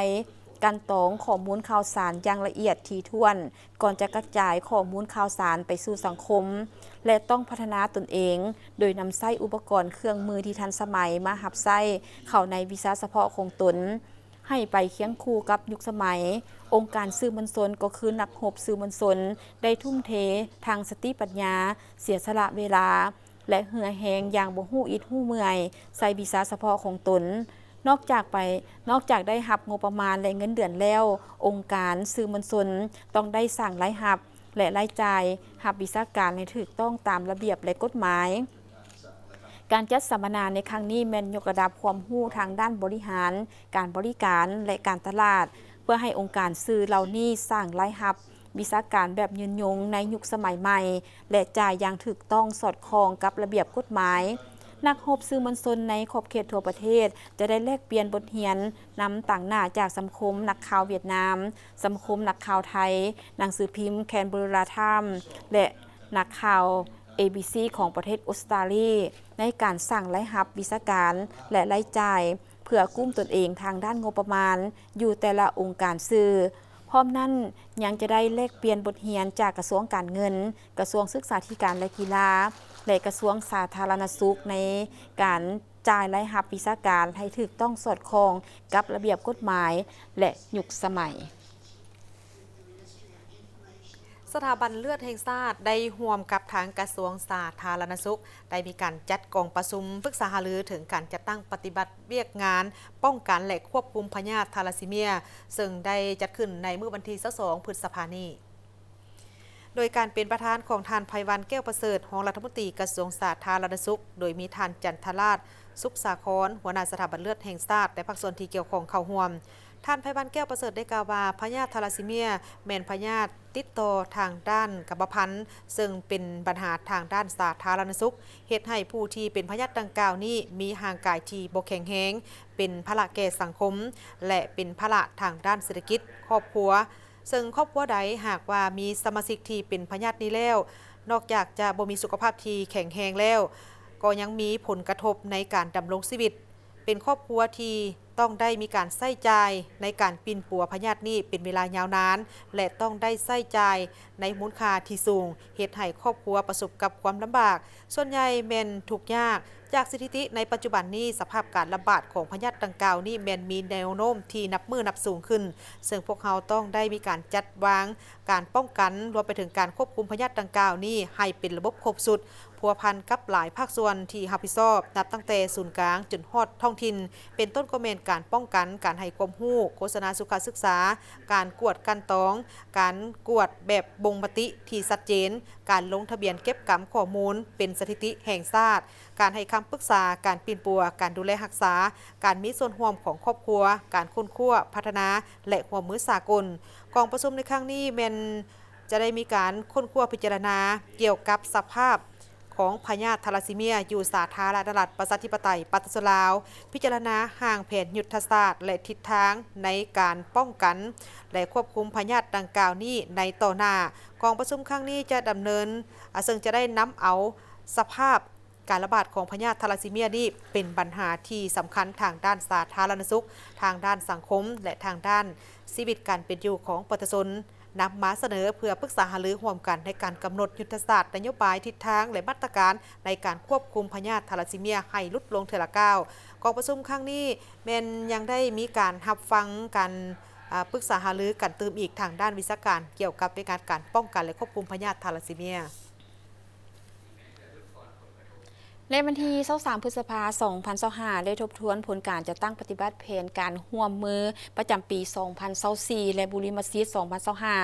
ກັ່ນຕອງຂໍ້ມູນຂ່າວສານຢ່າງລະອຽດຖີ່ຖ້ວນ ກ່ອນຈະກະຈາຍຂໍ້ມູນຂ່າວສານໄປສູ່ສັງຄົມ ແລະ ຕ້ອງພັດທະນາຕົນເອງ ໂດຍນຳໃຊ້ອຸປະກອນເຄື່ອງມືທີ່ທັນສະໄໝມາຮັບໃຊ້ເຂົ້າໃນວິຊາສະເພາະຂອງຕົນ ໃຫ້ໄປຄຽງຄູ່ກັບຍຸກສະໄໝ. ອົງການສື່ມວນຊົນກໍຄືນັກຮົບສື່ມວນຊົນ ໄດ້ທຸ່ມເທທັງສະຕິປັນຍາ, ເສຍສະຫຼະເວລາ ແລະ ເຫື່ອແຮງຢ່າງບໍ່ຮູ້ອິດຮູ້ເມື່ອຍໃສ່ວິຊາສະເພາະຂອງຕົນ. ນອກຈາກໄປ, ນອກຈາກໄດ້ຮັບງົບປະມານ ແລະ ເງິນເດືອນແລ້ວ, ອົງການສື່ມວນຊົນຕ້ອງໄດ້ສ້າງລາຍຮັບ ແລະ ລາຍຈ່າຍຮັບວິຊາການໃຫ້ຖືກຕ້ອງຕາມລະບຽບ ແລະ ກົດໝາຍ. ການຈັດສຳມະນາໃນຄັ້ງນີ້ແມ່ນຍົກລະດັບຄວາມຮູ້ທາງດ້ານບໍລິຫານ, ການບໍລິການ ແລະ ການຕະຫຼາດ ເພື່ອໃຫ້ອົງການສື່ເຫຼົ່ານີ້ສ້າງລາຍຮັບວິຊາການແບບຍືນຍົງໃນຍຸກສະໄໝໃໝ່ ແລະ ຈ່າຍຢ່າງຖືກຕ້ອງສອດຄ່ອງກັບລະບຽບກົດໝາຍ. ນັກຮົບສື່ມວນຊົນໃນຂອບເຂດທົ່ວປະເທດຈະໄດ້ແລກປ່ຽນບົດຮຽນນຳຕາງໜ້າຈາກສະມາຄົມນັກຂ່າວຫວຽດນາມ, ສະມາຄົມນັກຂ່າວໄທ, ໜັງສືພິມ Canberra Times ແລະ ນັກຂ່າວ ເອບີຊີ ຂອງປະເທດອົດສະຕາລີ ໃນການສ້າງລາຍຮັບວິຊາການ ແລະ ລາຍຈ່າຍ ເພື່ອກຸ້ມຕົນເອງທາງດ້ານງົບປະມານຢູ່ແຕ່ລະອົງການສື່. ພ້ອມນັ້ນ, ຍັງຈະໄດ້ແລກປ່ຽນບົດຮຽນຈາກກະຊວງການເງິນ, ກະຊວງສຶກສາທິການ ແລະ ກິລາ ແລະ ກະຊວງສາທາລະນະສຸກ ໃນການຈ່າຍລາຍຮັບວິຊາການໃຫ້ຖືກຕ້ອງສອດຄ່ອງກັບລະບຽບກົດໝາຍ ແລະ ຍຸກສະໄໝ. ສະຖາບັນເລືອດແຫ່ງຊາດໄດ້ຮ່ວມກັບທາງກະຊວງສາທາລະນະສຸກ ໄດ້ມີການຈັດກອງປະຊຸມປຶກສາຫາລືເຖິງການຈັດຕັ້ງປະຕິບັດວຽກງານປ້ອງກັນ ແລະ ຄວບຄຸມພະຍາດທາລາຊີເມຍ ເຊິ່ງໄດ້ຈັດຂຶ້ນໃນມື້ວັນທີຊາວສອງ ພຶດສະພານີ້ ໂດຍການເປັນປະທານຂອງທ່ານ ໄພວັນ ແກ້ວປະເສີດ ຮອງລັດຖະມົນຕີກະຊວງສາທາລະນະສຸກ, ໂດຍມີທ່ານ ຈັນທະລາດ ສຸກສາຄອນ ຫົວໜ້າສະຖາບັນເລືອດແຫ່ງຊາດ ແລະ ພາກສ່ວນທີ່ກ່ຽວຂ້ອງເຂົ້າຮ່ວມ. ທ່ານ ໄພວັນ ແກ້ວປະເສີດ ໄດ້ກ່າວວ່າ ພະຍາດທາລາຊີເມຍແມ່ນພະຍາດຕິດຕໍ່ທາງດ້ານກຳມະພັນ, ເຊິ່ງເປັນບັນຫາທາງດ້ານສາທາລະນະສຸກ, ເຮັດໃຫ້ຜູ້ທີ່ເປັນພະຍາດດັ່ງກ່າວນີ້ມີຮ່າງກາຍທີ່ບໍ່ແຂງແຮງ, ເປັນພາລະແກ່ສັງຄົມ ແລະ ເປັນພາລະທາງດ້ານເສດຖະກິດຄອບຄົວ. ເຊິ່ງຄອບຄົວໃດຫາກວ່າມີສະມາຊິກທີ່ເປັນພະຍາດນີ້ແລ້ວ, ນອກຈາກຈະບໍ່ມີສຸຂະພາບທີ່ແຂງແຮງແລ້ວ, ກໍຍັງມີຜົນກະທົບໃນການດຳລົງຊີວິດ. ເປັນຄອບຄົວທີ່ຕ້ອງໄດ້ມີການໃຊ້ຈ່າຍໃນການປິ່ນປົວພະຍາດນີ້ເປັນເວລາຍາວນານ ແລະ ຕ້ອງໄດ້ໃຊ້ຈ່າຍໃນມູນຄ່າທີ່ສູງ, ເຮັດໃຫ້ຄອບຄົວປະສົບກັບຄວາມລຳບາກ, ສ່ວນໃຫຍ່ແມ່ນທຸກຍາກ. ຈາກສະຖິຕິໃນປັດຈຸບັນນີ້, ສະພາບການລະບາດຂອງພະຍາດດັ່ງກ່າວນີ້ແມ່ນມີແນວໂນ້ມທີ່ນັບມື້ນັບສູງຂຶ້ນ, ເຊິ່ງພວກເຮົາຕ້ອງໄດ້ມີການຈັດວາງການປ້ອງກັນ, ລວມໄປເຖິງການຄວບຄຸມພະຍາດດັ່ງກ່າວນີ້ໃຫ້ເປັນລະບົບຄົບຊຸດ, ພົວພັນກັບຫຼາຍພາກສ່ວນທີ່ຮັບຜິດຊອບ, ນັບຕັ້ງແຕ່ສູນກາງຈົນຮອດທ້ອງຖິ່ນ, ເປັນຕົ້ນກໍແມ່ນການປ້ອງກັນ, ການໃຫ້ຄວາມຮູ້, ໂຄສະນາສຸຂະສຶກສາ, ການກວດກັ່ນຕອງ, ການກວດແບບບົ່ງມະຕິທີ່ຊັດເຈນ, ການລົງທະບຽນເກັບກຳຂໍ້ມູນເປັນສະຖິຕິແຫ່ງຊາດ, ການໃຫ້ຄຳປຶກສາ, ການປິ່ນປົວ, ການດູແລຮັກສາ, ການມີສ່ວນຮ່ວມຂອງຄອບຄົວ, ການຄົ້ນຄວ້າ, ພັດທະນາ ແລະ ຮ່ວມມືສາກົນ. ກອງປະຊຸມໃນຄັ້ງນີ້ແມ່ນ ຈະໄດ້ມີການຄົ້ນຄວ້າພິຈາລະນາກ່ຽວກັບສະພາບຂອງພະຍາດທາລາຊີເມຍຢູ່ສາທາລະນະລັດປະຊາທິປະໄຕປະຊາຊົນລາວ, ພິຈາລະນາຮ່າງແຜນຍຸດທະສາດ ແລະ ທິດທາງໃນການປ້ອງກັນ ແລະ ຄວບຄຸມພະຍາດດັ່ງກ່າວນີ້ໃນຕໍ່ໜ້າ. ກອງປະຊຸມຄັ້ງນີ້ຈະດຳເນີນ, ເຊິ່ງຈະໄດ້ນຳເອົາສະພາບ ການລະບາດຂອງພະຍາດທາລາຊີເມຍນີ້ເປັນບັນຫາທີ່ສຳຄັນທາງດ້ານສາທາລະນະສຸກ, ທາງດ້ານສັງຄົມ ແລະ ທາງດ້ານຊີວິດການເປັນຢູ່ຂອງປະຊາຊົນ, ນຳມາສະເໜີເພື່ອປຶກສາຫາລືຮ່ວມກັນໃນການກຳນົດຍຸດທະສາດ, ນະໂຍບາຍ, ທິດທາງ ແລະ ມາດຕະການໃນການຄວບຄຸມພະຍາດທາລາຊີເມຍໃຫ້ຫຼຸດລົງເທື່ອລະກ້າວ. ກອງປະຊຸມຄັ້ງນີ້ແມ່ນຍັງໄດ້ມີການຮັບຟັງການ, ເອີ, ປຶກສາຫາລືກັນຕື່ມອີກທາງດ້ານວິຊາການກ່ຽວກັບວຽກງານການປ້ອງກັນ ແລະ ຄວບຄຸມພະຍາດທາລາຊີເມຍ. ໃນວັນທີຊາວສາມ ພຶດສະພາ ສອງພັນຊາວຫ້າ ໄດ້ທົບທວນຜົນການຈັດຕັ້ງປະຕິບັດແຜນການຮ່ວມມືປະຈຳປີ ສອງພັນຊາວສີ່ ແລະ ບຸລິມະສິດ ສອງພັນຊາວຫ້າ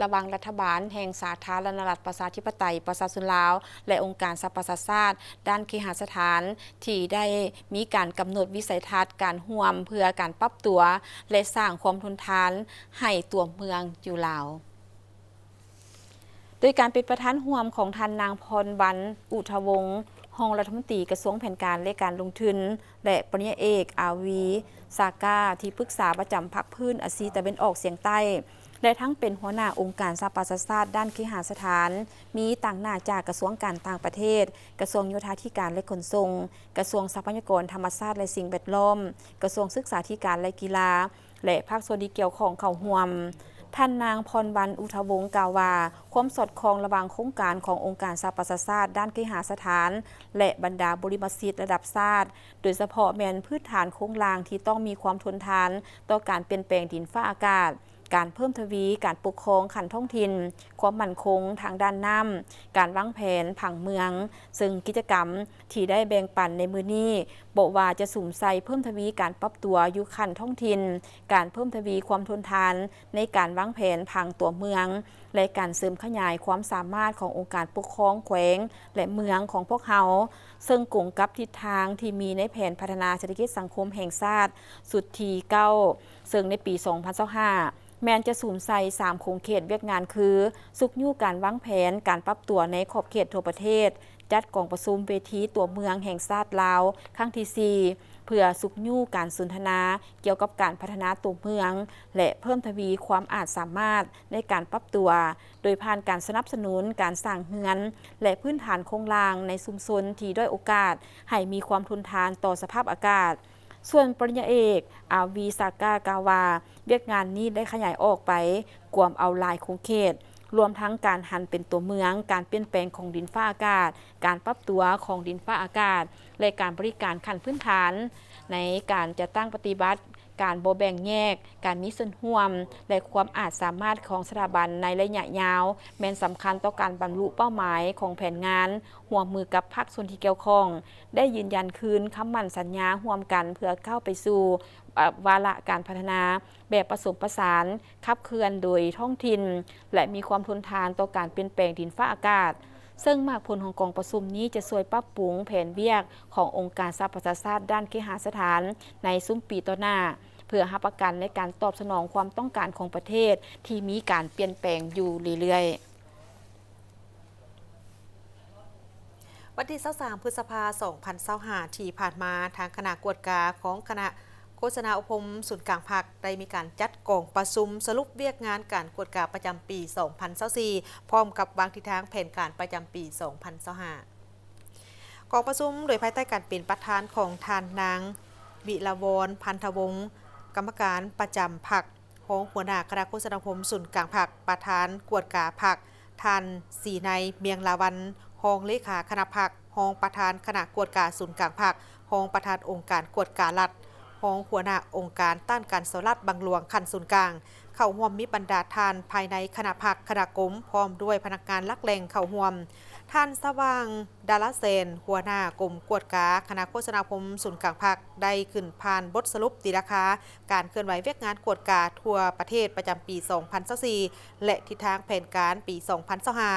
ລະຫວ່າງລັດຖະບານແຫ່ງສາທາລະນະລັດ ປະຊາທິປະໄຕ ປະຊາຊົນລາວ ແລະ ອົງການສະຫະປະຊາຊາດ ດ້ານເຄຫະສະຖານ ທີ່ໄດ້ມີການກຳນົດວິໄສທັດການຮ່ວມເພື່ອການປັບຕົວ ແລະ ສ້າງຄວາມທົນທານໃຫ້ຕົວເມືອງຢູ່ລາວ. ໂດຍການເປັນປະທານຮ່ວມຂອງທ່ານນາງ ພອນວັນ ອຸທະວົງ ຮອງລັດຖະມົນຕີກະຊວງແຜນການ ແລະ ການລົງທຶນ ແລະ ປະລິນຍາເອກ ອາວີ ຊາກາ ທີ່ປຶກສາປະຈຳພາກພື້ນອາຊີຕາເວັນອອກສຽງໃຕ້ ແລະ ທັງເປັນຫົວໜ້າອົງການສະຫະປະຊາຊາດດ້ານເຄຫະສະຖານ ມີຕາງໜ້າຈາກກະຊວງການຕ່າງປະເທດ, ກະຊວງໂຍທາທິການ ແລະ ຂົນສົ່ງ, ກະຊວງຊັບພະຍາກອນທຳມະຊາດ ແລະ ສິ່ງແວດລ້ອມ, ກະຊວງສຶກສາທິການ ແລະ ກິລາ ແລະ ພາກສ່ວນທີ່ກ່ຽວຂ້ອງເຂົ້າຮ່ວມ. ທ່ານນາງ ພອນວັນ ອຸທະວົງ ກ່າວວ່າ ຄວາມສອດຄ່ອງລະຫວ່າງໂຄງການຂອງອົງການສະຫະປະຊາຊາດດ້ານເຄຫະສະຖານ ແລະ ບັນດາບຸລິມະສິດລະດັບຊາດ, ໂດຍສະເພາະແມ່ນພື້ນຖານໂຄງລ່າງທີ່ຕ້ອງມີຄວາມທົນທານຕໍ່ການປ່ຽນແປງດິນຟ້າອາກາດ, ການເພີ່ມທະວີການປົກຄອງຂັ້ນທ້ອງຖິ່ນ, ຄວາມໝັ້ນຄົງທາງດ້ານນ້ຳ, ການວາງແຜນຜັງເມືອງ, ເຊິ່ງກິດຈະກຳທີ່ໄດ້ແບ່ງປັນໃນມື້ນີ້ ບໍ່ວ່າຈະສຸມໃສ່ເພີ່ມທະວີການປັບຕົວຢູ່ຂັ້ນທ້ອງຖິ່ນ, ການເພີ່ມທະວີຄວາມທົນທານໃນການວາງແຜນຜັງຕົວເມືອງ ແລະ ການເສີມຂະຫຍາຍຄວາມສາມາດຂອງອົງການປົກຄອງແຂວງ ແລະ ເມືອງຂອງພວກເຮົາ, ເຊິ່ງກົງກັບທິດທາງທີ່ມີໃນແຜນພັດທະນາເສດຖະກິດສັງຄົມແຫ່ງຊາດຊຸດທີເກົ້າ ເຊິ່ງໃນປີສອງພັນຊາວຫ້າ ແມ່ນຈະສຸມໃສ່ສາມຂົງເຂດວຽກງານຄື ຊຸກຍູ້ການວາງແຜນການປັບຕົວໃນຂອບເຂດທົ່ວປະເທດ, ຈັດກອງປະຊຸມເວທີຕົວເມືອງແຫ່ງຊາດລາວຄັ້ງທີສີ່ ເພື່ອຊຸກຍູ້ການສົນທະນາກ່ຽວກັບການພັດທະນາຕົວເມືອງ ແລະ ເພີ່ມທະວີຄວາມອາດສາມາດໃນການປັບຕົວ ໂດຍຜ່ານການສະໜັບສະໜູນການສ້າງເຮືອນ ແລະ ພື້ນຖານໂຄງລ່າງໃນຊຸມຊົນທີ່ດ້ອຍໂອກາດ ໃຫ້ມີຄວາມທົນທານຕໍ່ສະພາບອາກາດ. ສ່ວນປະລິນຍາເອກ ອາວີ ຊາກາ ກ່າວວ່າ ວຽກງານນີ້ໄດ້ຂະຫຍາຍອອກໄປກວມເອົາຫຼາຍຂົງເຂດ, ລວມທັງການຫັນເປັນຕົວເມືອງ, ການປ່ຽນແປງຂອງດິນຟ້າອາກາດ, ການປັບຕົວຂອງດິນຟ້າອາກາດ ແລະ ການບໍລິການຂັ້ນພື້ນຖານ ໃນການຈັດຕັ້ງປະຕິບັດການບໍ່ແບ່ງແຍກ, ການມີສ່ວນຮ່ວມ ແລະ ຄວາມອາດສາມາດຂອງສະຖາບັນໃນໄລຍະຍາວ ແມ່ນສຳຄັນຕໍ່ການບັນລຸເປົ້າໝາຍຂອງແຜນງານ ຮ່ວມມືກັບພາກສ່ວນທີ່ກ່ຽວຂ້ອງ ໄດ້ຢືນຢັນຄືນຄຳໝັ້ນສັນຍາຮ່ວມກັນເພື່ອກ້າວໄປສູ່ ອາ ວາລະການພັດທະນາແບບປະສົມປະສານ, ຂັບເຄື່ອນໂດຍທ້ອງຖິ່ນ ແລະ ມີຄວາມທົນທານຕໍ່ການປ່ຽນແປງດິນຟ້າອາກາດ, ເຊິ່ງໝາກຜົນຂອງກອງປະຊຸມນີ້ຈະຊ່ວຍປັບປຸງແຜນວຽກຂອງອົງການສະຫະປະຊາຊາດດ້ານເຄຫະສະຖານໃນຊຸມປີຕໍ່ໜ້າ ເພື່ອຮັບປະກັນໃນການຕອບສະໜອງຄວາມຕ້ອງການຂອງປະເທດທີ່ມີການປ່ຽນແປງຢູ່ເລື້ອຍໆ. ວັນທີຊາວສາມ ພຶດສະພາ ສອງພັນຊາວຫ້າ ທີ່ຜ່ານມາ, ທາງຄະນະກວດກາຂອງຄະນະໂຄສະນາອົບຮົມສູນກາງພັກ ໄດ້ມີການຈັດກອງປະຊຸມສະຫຼຸບວຽກງານການກວດກາປະຈຳປີ ສອງພັນຊາວສີ່ ພ້ອມກັບວາງທິດທາງແຜນການປະຈຳປີ ສອງພັນຊາວຫ້າ. ກອງປະຊຸມໂດຍພາຍໃຕ້ການເປັນປະທານຂອງທ່ານນາງ ວິລາວອນ ພັນທະວົງ ກຳມະການປະຈຳພັກ, ຮອງຫົວໜ້າຄະນະໂຄສະນາອົບຮົມສູນກາງພັກ, ປະທານກວດກາພັກ, ທ່ານ ສີໄນ ມຽງລາວັນ ຮອງເລຂາຄະນະພັກ, ຮອງປະທານຄະນະກວດກາສູນກາງພັກ, ຮອງປະທານອົງການກວດກາລັດ, ຮອງຫົວໜ້າອົງການຕ້ານການສໍ້ລາດບັງຫຼວງຂັ້ນສູນກາງ. ເຂົ້າຮ່ວມມີບັນດາທ່ານພາຍໃນຄະນະພັກ, ຄະນະກົມ, ພ້ອມດ້ວຍພະນັກງານຫຼັກແຫຼ່ງເຂົ້າຮ່ວມ. ທ່ານ ສະຫວ່າງ ດາລາແສນ ຫົວໜ້າກົມກວດກາຄະນະໂຄສະນາອົບຮົມສູນກາງພັກ ໄດ້ຂຶ້ນຜ່ານບົດສະຫຼຸບຕີລາຄາການເຄື່ອນໄຫວວຽກງານກວດກາທົ່ວປະເທດປະຈຳປີ ສອງພັນຊາວສີ່ ແລະ ທິດທາງແຜນການປີ ສອງພັນຊາວຫ້າ,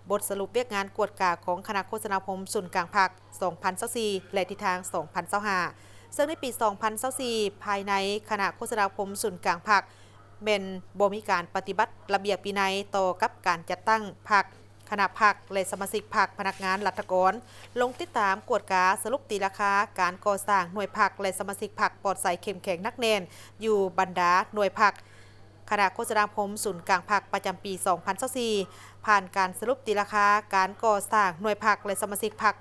ບົດສະຫຼຸບວຽກງານກວດກາຂອງຄະນະໂຄສະນາອົບຮົມສູນກາງພັກ ສອງພັນຊາວສີ່ ແລະ ທິດທາງ ສອງພັນຊາວຫ້າ. ເຊິ່ງໃນປີ ສອງພັນຊາວສີ່ ພາຍໃນຄະນະໂຄສະນາອົບຮົມສູນກາງພັກ ແມ່ນບໍ່ມີການປະຕິບັດລະບຽບວິໄນຕໍ່ກັບການຈັດຕັ້ງພັກ, ຄະນະພັກ ແລະ ສະມາຊິກພັກ, ພະນັກງານລັດຖະກອນ, ລົງຕິດຕາມ, ກວດກາ, ສະຫຼຸບຕີລາຄາການກໍ່ສ້າງໜ່ວຍພັກ ແລະ ສະມາຊິກພັກປອດໃສ, ເຂັ້ມແຂງ, ໜັກແໜ້ນ ຢູ່ບັນດາໜ່ວຍພັກ. ຄະນະໂຄສະນາອົບຮົມສູນກາງພັກປະຈຳປີ ສອງພັນຊາວສີ່ ຜ່ານການສະຫຼຸບຕີລາຄາການກໍ່ສ້າງໜ່ວຍພັກ ແລະ ສະມາຊິກພັກ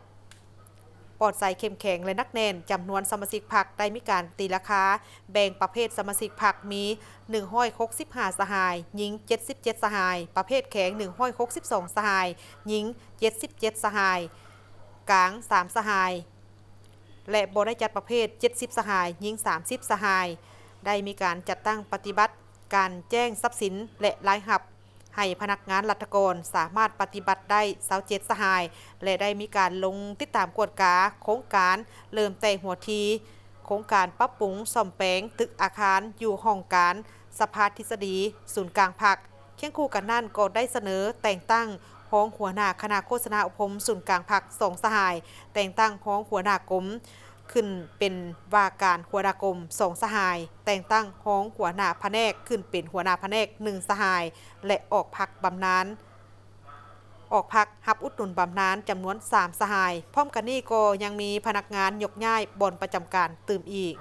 ປອດໃສ, ເຂັ້ມແຂງ ແລະ ໜັກແໜ້ນ. ຈຳນວນສະມາຊິກພັກໄດ້ມີການຕີລາຄາແບ່ງປະເພດສະມາຊິກພັກມີ ໜຶ່ງຮ້ອຍຫົກສິບຫ້າ ສະຫາຍ, ຍິງ ເຈັດສິບເຈັດ ສະຫາຍ, ປະເພດແຂງ ໜຶ່ງຮ້ອຍຫົກສິບສອງ ສະຫາຍ, ຍິງ ເຈັດສິບເຈັດ ສະຫາຍ, ກາງ ສາມ ສະຫາຍ ແລະ ບໍ່ໄດ້ຈັດປະເພດ ເຈັດສິບ ສະຫາຍ, ຍິງ ສາມສິບ ສະຫາຍ. ໄດ້ມີການຈັດຕັ້ງປະຕິບັດການແຈ້ງຊັບສິນ ແລະ ລາຍຮັບ ໃຫ້ພະນັກງານລັດຖະກອນສາມາດປະຕິບັດໄດ້ຊາວເຈັດສະຫາຍ ແລະ ໄດ້ມີການລົງຕິດຕາມກວດກາໂຄງການ ເລີ່ມແຕ່ຫົວທີໂຄງການປັບປຸງສ້ອມແປງຕຶກອາຄານຢູ່ຫ້ອງການສະພາທິດສະດີສູນກາງພັກ. ຄຽງຄູ່ກັນນັ້ນກໍໄດ້ສະເໜີແຕ່ງຕັ້ງຮອງຫົວໜ້າຄະນະໂຄສະນາອົບຮົມສູນກາງພັກສອງສະຫາຍ, ແຕ່ງຕັ້ງຮອງຫົວໜ້າກົມຂຶ້ນເປັນວ່າການຫົວໜ້າກົມສອງສະຫາຍ, ແຕ່ງຕັ້ງຮອງຫົວໜ້າພະແນກຂຶ້ນເປັນຫົວໜ້າພະແນກໜຶ່ງສະຫາຍ ແລະ ອອກພັກບຳນານ ອອກພັກຮັບອຸດໜູນບຳນານຈຳນວນສາມສະຫາຍ. ພ້ອມກັນນີ້ກໍຍັງມີພະນັກງານຍົກຍ້າຍບ່ອນປະຈຳການຕື່ມອີກ.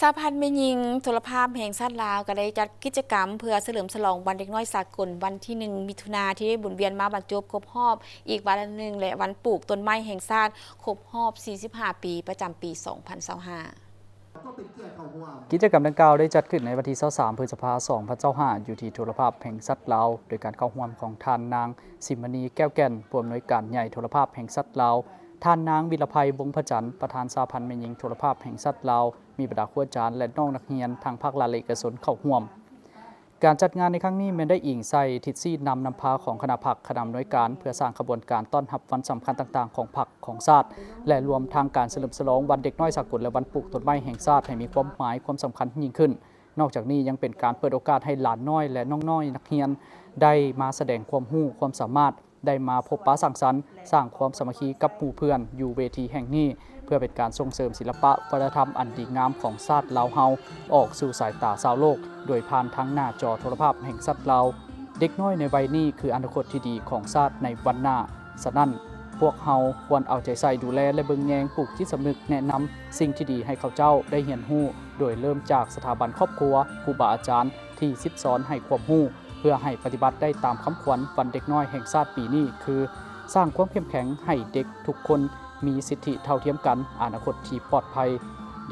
ສະຫະພັນແມ່ຍິງໂທລະພາບແຫ່ງຊາດລາວ ກໍໄດ້ຈັດກິດຈະກຳເພື່ອສະເຫຼີມສະຫຼອງວັນເດັກນ້ອຍສາກົນ ວັນທີໜຶ່ງ ມິຖຸນາ ທີ່ໄດ້ໝູນວຽນມາບັນຈົບຄົບຮອບອີກວາລະໜຶ່ງ ແລະ ວັນປູກຕົ້ນໄມ້ແຫ່ງຊາດຄົບຮອບສີ່ສິບຫ້າປີ ປະຈຳປີສອງພັນຊາວຫ້າ. ກິດຈະກຳດັ່ງກ່າວໄດ້ຈັດຂຶ້ນໃນວັນທີຊາວສາມ ພຶດສະພາ ສອງພັນຊາວຫ້າ ຢູ່ທີ່ໂທລະພາບແຫ່ງຊາດລາວ ໂດຍການເຂົ້າຮ່ວມຂອງທ່ານນາງ ສິມມະນີ ແກ້ວແກ່ນ ຜູ້ອຳນວຍການໃຫຍ່ໂທລະພາບແຫ່ງຊາດລາວ, ທ່ານນາງ ວິລະໄພ ວົງພະຈັນ ປະທານສະຫະພັນແມ່ຍິງໂທລະພາບແຫ່ງຊາດລາວ, ມີບັນດາຄູອາຈານ ແລະ ນ້ອງນັກຮຽນທາງພາກລັດ ແລະ ເອກະຊົນເຂົ້າຮ່ວມ. ການຈັດງານໃນຄັ້ງນີ້ແມ່ນໄດ້ອີງໃສ່ທິດຊີ້ນຳນຳພາຂອງຄະນະພັກ, ຄະນະອຳນວຍການ ເພື່ອສ້າງຂະບວນການຕ້ອນຮັບວັນສຳຄັນຕ່າງໆຂອງພັກ, ຂອງຊາດ ແລະ ລວມທັງການສະເຫຼີມສະຫຼອງວັນເດັກນ້ອຍສາກົນ ແລະ ວັນປູກຕົ້ນໄມ້ແຫ່ງຊາດໃຫ້ມີຄວາມໝາຍຄວາມສຳຄັນຍິ່ງຂຶ້ນ. ນອກຈາກນີ້ຍັງເປັນການເປີດໂອກາດໃຫ້ຫຼານນ້ອຍ ແລະ ນ້ອງນ້ອຍນັກຮຽນໄດ້ມາສະແດງຄວາມຮູ້ຄວາມສາມາດ, ໄດ້ມາພົບປະສັງສັນ, ສ້າງຄວາມສາມັກຄີກັບໝູ່ເພື່ອນຢູ່ເວທີແຫ່ງນີ້, ເພື່ອເປັນການສົ່ງເສີມສິລະປະວັດທະນະທຳອັນດີງາມຂອງຊາດລາວເຮົາອອກສູ່ສາຍຕາຊາວໂລກ, ໂດຍຜ່ານທາງໜ້າຈໍໂທລະພາບແຫ່ງຊາດລາວ. ເດັກນ້ອຍໃນໄວນີ້ຄືອະນາຄົດທີ່ດີຂອງຊາດໃນວັນໜ້າ. ສະນັ້ນ, ພວກເຮົາຄວນເອົາໃຈໃສ່ດູແລ ແລະ ເບິ່ງແຍງ, ປູກຈິດສຳນຶກ, ແນະນຳສິ່ງທີ່ດີໃຫ້ເຂົາເຈົ້າໄດ້ຮຽນຮູ້, ໂດຍເລີ່ມຈາກສະຖາບັນຄອບຄົວ, ຄູບາອາຈານທີ່ສິດສອນໃຫ້ຄວາມຮູ້, ເພື່ອໃຫ້ປະຕິບັດໄດ້ຕາມຄຳຂວັນວັນເດັກນ້ອຍແຫ່ງຊາດປີນີ້ ຄື ສ້າງຄວາມເຂັ້ມແຂງໃຫ້ເດັກທຸກຄົນມີສິດທິເທົ່າທຽມກັນ, ອະນາຄົດທີ່ປອດໄພ.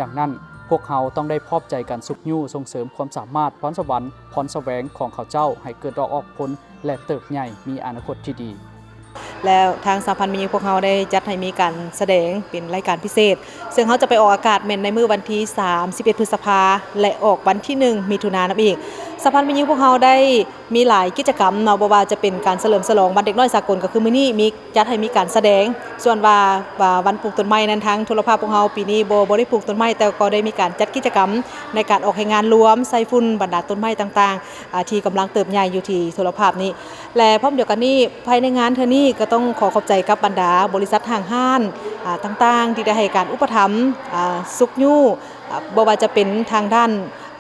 ດັ່ງນັ້ນ, ພວກເຮົາຕ້ອງໄດ້ພ້ອມໃຈກັນຊຸກຍູ້ສົ່ງເສີມຄວາມສາມາດ, ພອນສະຫວັນ, ພອນສະແຫວງຂອງເຂົາເຈົ້າໃຫ້ເກີດດອກອອກຜົນ ແລະ ເຕີບໃຫຍ່ມີອະນາຄົດທີ່ດີ. ແລ້ວທາງສະຫະພັນແມ່ຍິງພວກເຮົາໄດ້ຈັດໃຫ້ມີການສະແດງເປັນລາຍການພິເສດ, ເຊິ່ງເຮົາຈະໄປອອກອາກາດແມ່ນໃນມື້ວັນທີສາມສິບເອັດ ພຶດສະພາ ແລະ ອອກວັນທີໜຶ່ງ ມິຖຸນານຳອີກ. ສະຫະພັນແມ່ຍິງພວກເຮົາໄດ້ມີຫຼາຍກິດຈະກຳເນາະ, ບໍ່ວ່າຈະເປັນການສະເຫຼີມສະຫຼອງວັນເດັກນ້ອຍສາກົນ, ກໍຄືມື້ນີ້ມີ ຈັດໃຫ້ມີການສະແດງ, ສ່ວນວ່າ ວ່າວັນປູກຕົ້ນໄມ້ນັ້ນ ທາງໂທລະພາບພວກເຮົາປີນີ້ບໍ່ ບໍ່ໄດ້ປູກຕົ້ນໄມ້, ແຕ່ກໍໄດ້ມີການຈັດກິດຈະກຳໃນການອອກແຮງງານລວມໃສ່ຝຸ່ນບັນດາຕົ້ນໄມ້ຕ່າງໆ ອາ ທີ່ກຳລັງເຕີບໃຫຍ່ຢູ່ທີ່ໂທລະພາບນີ້ ແລະ ພ້ອມດຽວກັນນີ້ ພາຍໃນງານເທື່ອນີ້ກໍຕ້ອງຂໍຂອບໃຈກັບບັນດາບໍລິສັດຫ້າງຮ້ານ ອາ ຕ່າງໆ ທີ່ໄດ້ໃຫ້ການອຸປະຖຳ ອາ ຊຸກຍູ້ ອາ ບໍ່ວ່າຈະເປັນທາງດ້ານ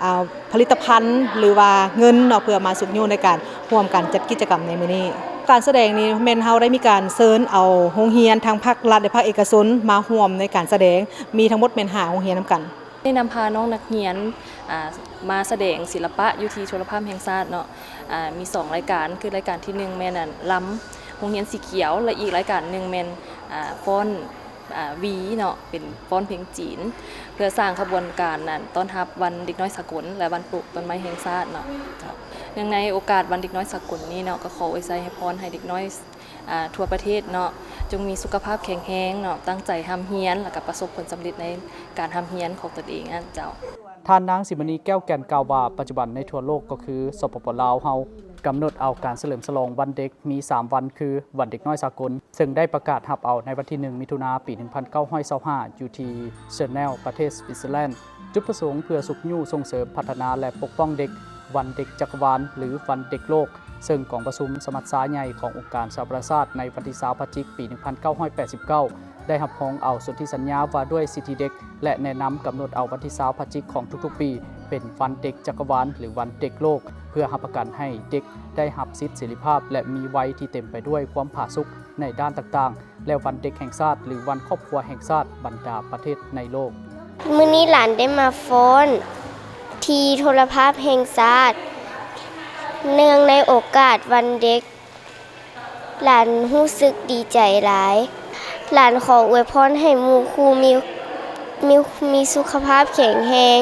ອາ ຜະລິດຕະພັນ ຫຼືວ່າເງິນເນາະ ເພື່ອມາຊຸກຍູ້ໃນການຮ່ວມກັນຈັດກິດຈະກຳໃນມື້ນີ້. ການສະແດງນີ້ແມ່ນເຮົາໄດ້ມີການເຊີນເອົາໂຮງຮຽນທັງພາກລັດ ແລະ ພາກເອກະຊົນມາຮ່ວມໃນການສະແດງ, ມີທັງໝົດແມ່ນຫ້າໂຮງຮຽນນຳກັນ. ໄດ້ນຳພານ້ອງນັກຮຽນ ອາ ມາສະແດງສິລະປະຢູ່ທີ່ໂທລະພາບແຫ່ງຊາດເນາະ, ອາ ມີສອງລາຍການ ຄືລາຍການທີໜຶ່ງແມ່ນ ອັນ ລຳໂຮງຮຽນສີຂຽວ ແລະ ອີກລາຍການໜຶ່ງແມ່ນ ອາ ຟ້ອນ ອາ ຫວີເນາະ ເປັນຟ້ອນເພງຈີນ ເພື່ອສ້າງຂະບວນການນັ້ນ ຕ້ອນຮັບວັນເດັກນ້ອຍສາກົນ ແລະ ວັນປູກຕົ້ນໄມ້ແຫ່ງຊາດເນາະ. ເນື່ອງໃນໂອກາດວັນເດັກນ້ອຍສາກົນນີ້ເນາະ ກໍຂໍອວຍໄຊໃຫ້ພອນໃຫ້ເດັກນ້ອຍ ອາ ທົ່ວປະເທດເນາະ ຈົ່ງມີສຸຂະພາບແຂງແຮງເນາະ, ຕັ້ງໃຈຮ່ຳຮຽນ ແລ້ວກໍປະສົບຜົນສຳເລັດໃນການຮ່ຳຮຽນຂອງຕົນເອງນັ້ນເຈົ້າ. ທ່ານນາງ ສິມມະນີ ແກ້ວແກ່ນ ກ່າວວ່າ ປັດຈຸບັນໃນທົ່ວໂລກ ກໍຄື ສປປ ລາວເຮົາ ກຳນົດເອົາການສະເຫຼີມສະຫຼອງວັນເດັກມີສາມວັນ ຄື ວັນເດັກນ້ອຍສາກົນ ເຊິ່ງໄດ້ປະກາດຮັບເອົາໃນວັນທີໜຶ່ງ ມິຖຸນາ ປີໜຶ່ງພັນເກົ້າຮ້ອຍຊາວຫ້າ ຢູ່ທີ່ Geneva ປະເທດ Switzerland. ຈຸດປະສົງເພື່ອຊຸກຍູ້ສົ່ງເສີມ, ພັດທະນາ ແລະ ປົກປ້ອງເດັກ, ວັນເດັກຈັກກະວານ ຫຼື ວັນເດັກໂລກ, ເຊິ່ງກອງປະຊຸມສະມັດຊາໃຫຍ່ຂອງອົງການສະຫະປະຊາຊາດໃນວັນທີຊາວ ພະຈິກ ປີໜຶ່ງພັນເກົ້າຮ້ອຍແປດສິບເກົ້າ ໄດ້ຮັບຮອງເອົາສົນທິສັນຍາວ່າດ້ວຍສິດທິເດັກ ແລະ ແນະນຳກຳນົດເອົາວັນທີຊາວ ພະຈິກ ຂອງທຸກໆປີ ເປັນວັນເດັກຈັກກະວານ ຫຼື ວັນເດັກໂລກ ເພື່ອຮັບປະກັນໃຫ້ເດັກໄດ້ຮັບສິດເສລີພາບ ແລະ ມີໄວທີ່ເຕັມໄປດ້ວຍຄວາມຜາສຸກໃນດ້ານຕ່າງໆ ແລະ ວັນເດັກແຫ່ງຊາດ ຫຼື ວັນຄອບຄົວແຫ່ງຊາດບັນດາປະເທດໃນໂລກ. ມື້ນີ້ຫຼານໄດ້ມາຟ້ອນທີ່ໂທລະພາບແຫ່ງຊາດ ເນື່ອງໃນໂອກາດວັນເດັກ. ຫຼານຮູ້ສຶກດີໃຈຫຼາຍ. ຫຼານຂໍອວຍພອນໃຫ້ໝູ່ຄູ່ມີ ມີ ມີສຸຂະພາບແຂງແຮງ,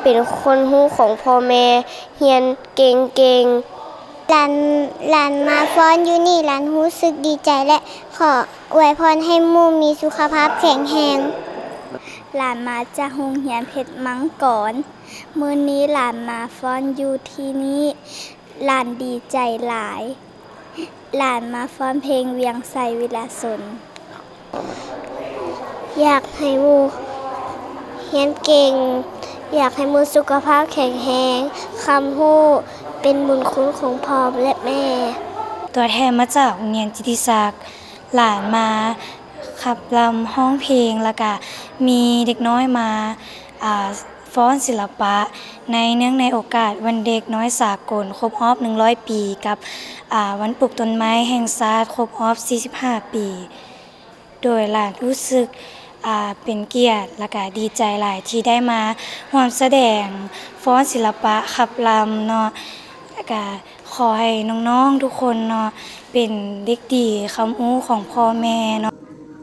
ເປັນຄົນຮູ້ຂອງພໍ່ແມ່, ຮຽນເກັ່ງໆ. ຫຼານ ຫຼານມາຟ້ອນຢູ່ນີ້, ຫຼານຮູ້ສຶກດີໃຈ ແລະ ຂໍອວຍພອນໃຫ້ໝູ່ມີສຸຂະພາບແຂງແຮງ. ຫຼານມາຈາກໂຮງຮຽນເພັດມັງກອນ. ມື້ນີ້ຫຼານມາຟ້ອນຢູ່ທີ່ນີ້. ຫຼານດີໃຈຫຼາຍ. ຫຼານມາຟ້ອນເພງວຽງໄຊວິລະຊົນ. ຢາກໃຫ້ໝູ່ຮຽນເກັ່ງ, ຢາກໃຫ້ໝູ່ສຸຂະພາບແຂງແຮງ, ຄວາມຮູ້ເປັນບຸນຄຸນຂອງພໍ່ ແລະ ແມ່. ຕົວແທນມາຈາກໂຮງຮຽນກິດຕິສັກ, ຫຼານມາຂັບລຳຮ້ອງເພງ ແລ້ວກະມີເດັກນ້ອຍມາ ອາ ຟ້ອນສິລະປະ ໃນ ເນື່ອງໃນໂອກາດວັນເດັກນ້ອຍສາກົນຄົບຮອບໜຶ່ງຮ້ອຍປີ ກັບ ອາ ວັນປູກຕົ້ນໄມ້ແຫ່ງຊາດຄົບຮອບສີ່ສິບຫ້າປີ. ໂດຍຫຼານຮູ້ສຶກ ອາ ເປັນກຽດ ແລ້ວກະດີໃຈຫຼາຍທີ່ໄດ້ມາຮ່ວມສະແດງຟ້ອນສິລະປະຂັບລຳເນາະ ແລ້ວກະ ຂໍໃຫ້ນ້ອງໆທຸກຄົນເນາະ ເປັນເດັກດີຄຳອູ້ຂອງພໍ່ແມ່ເນາະ.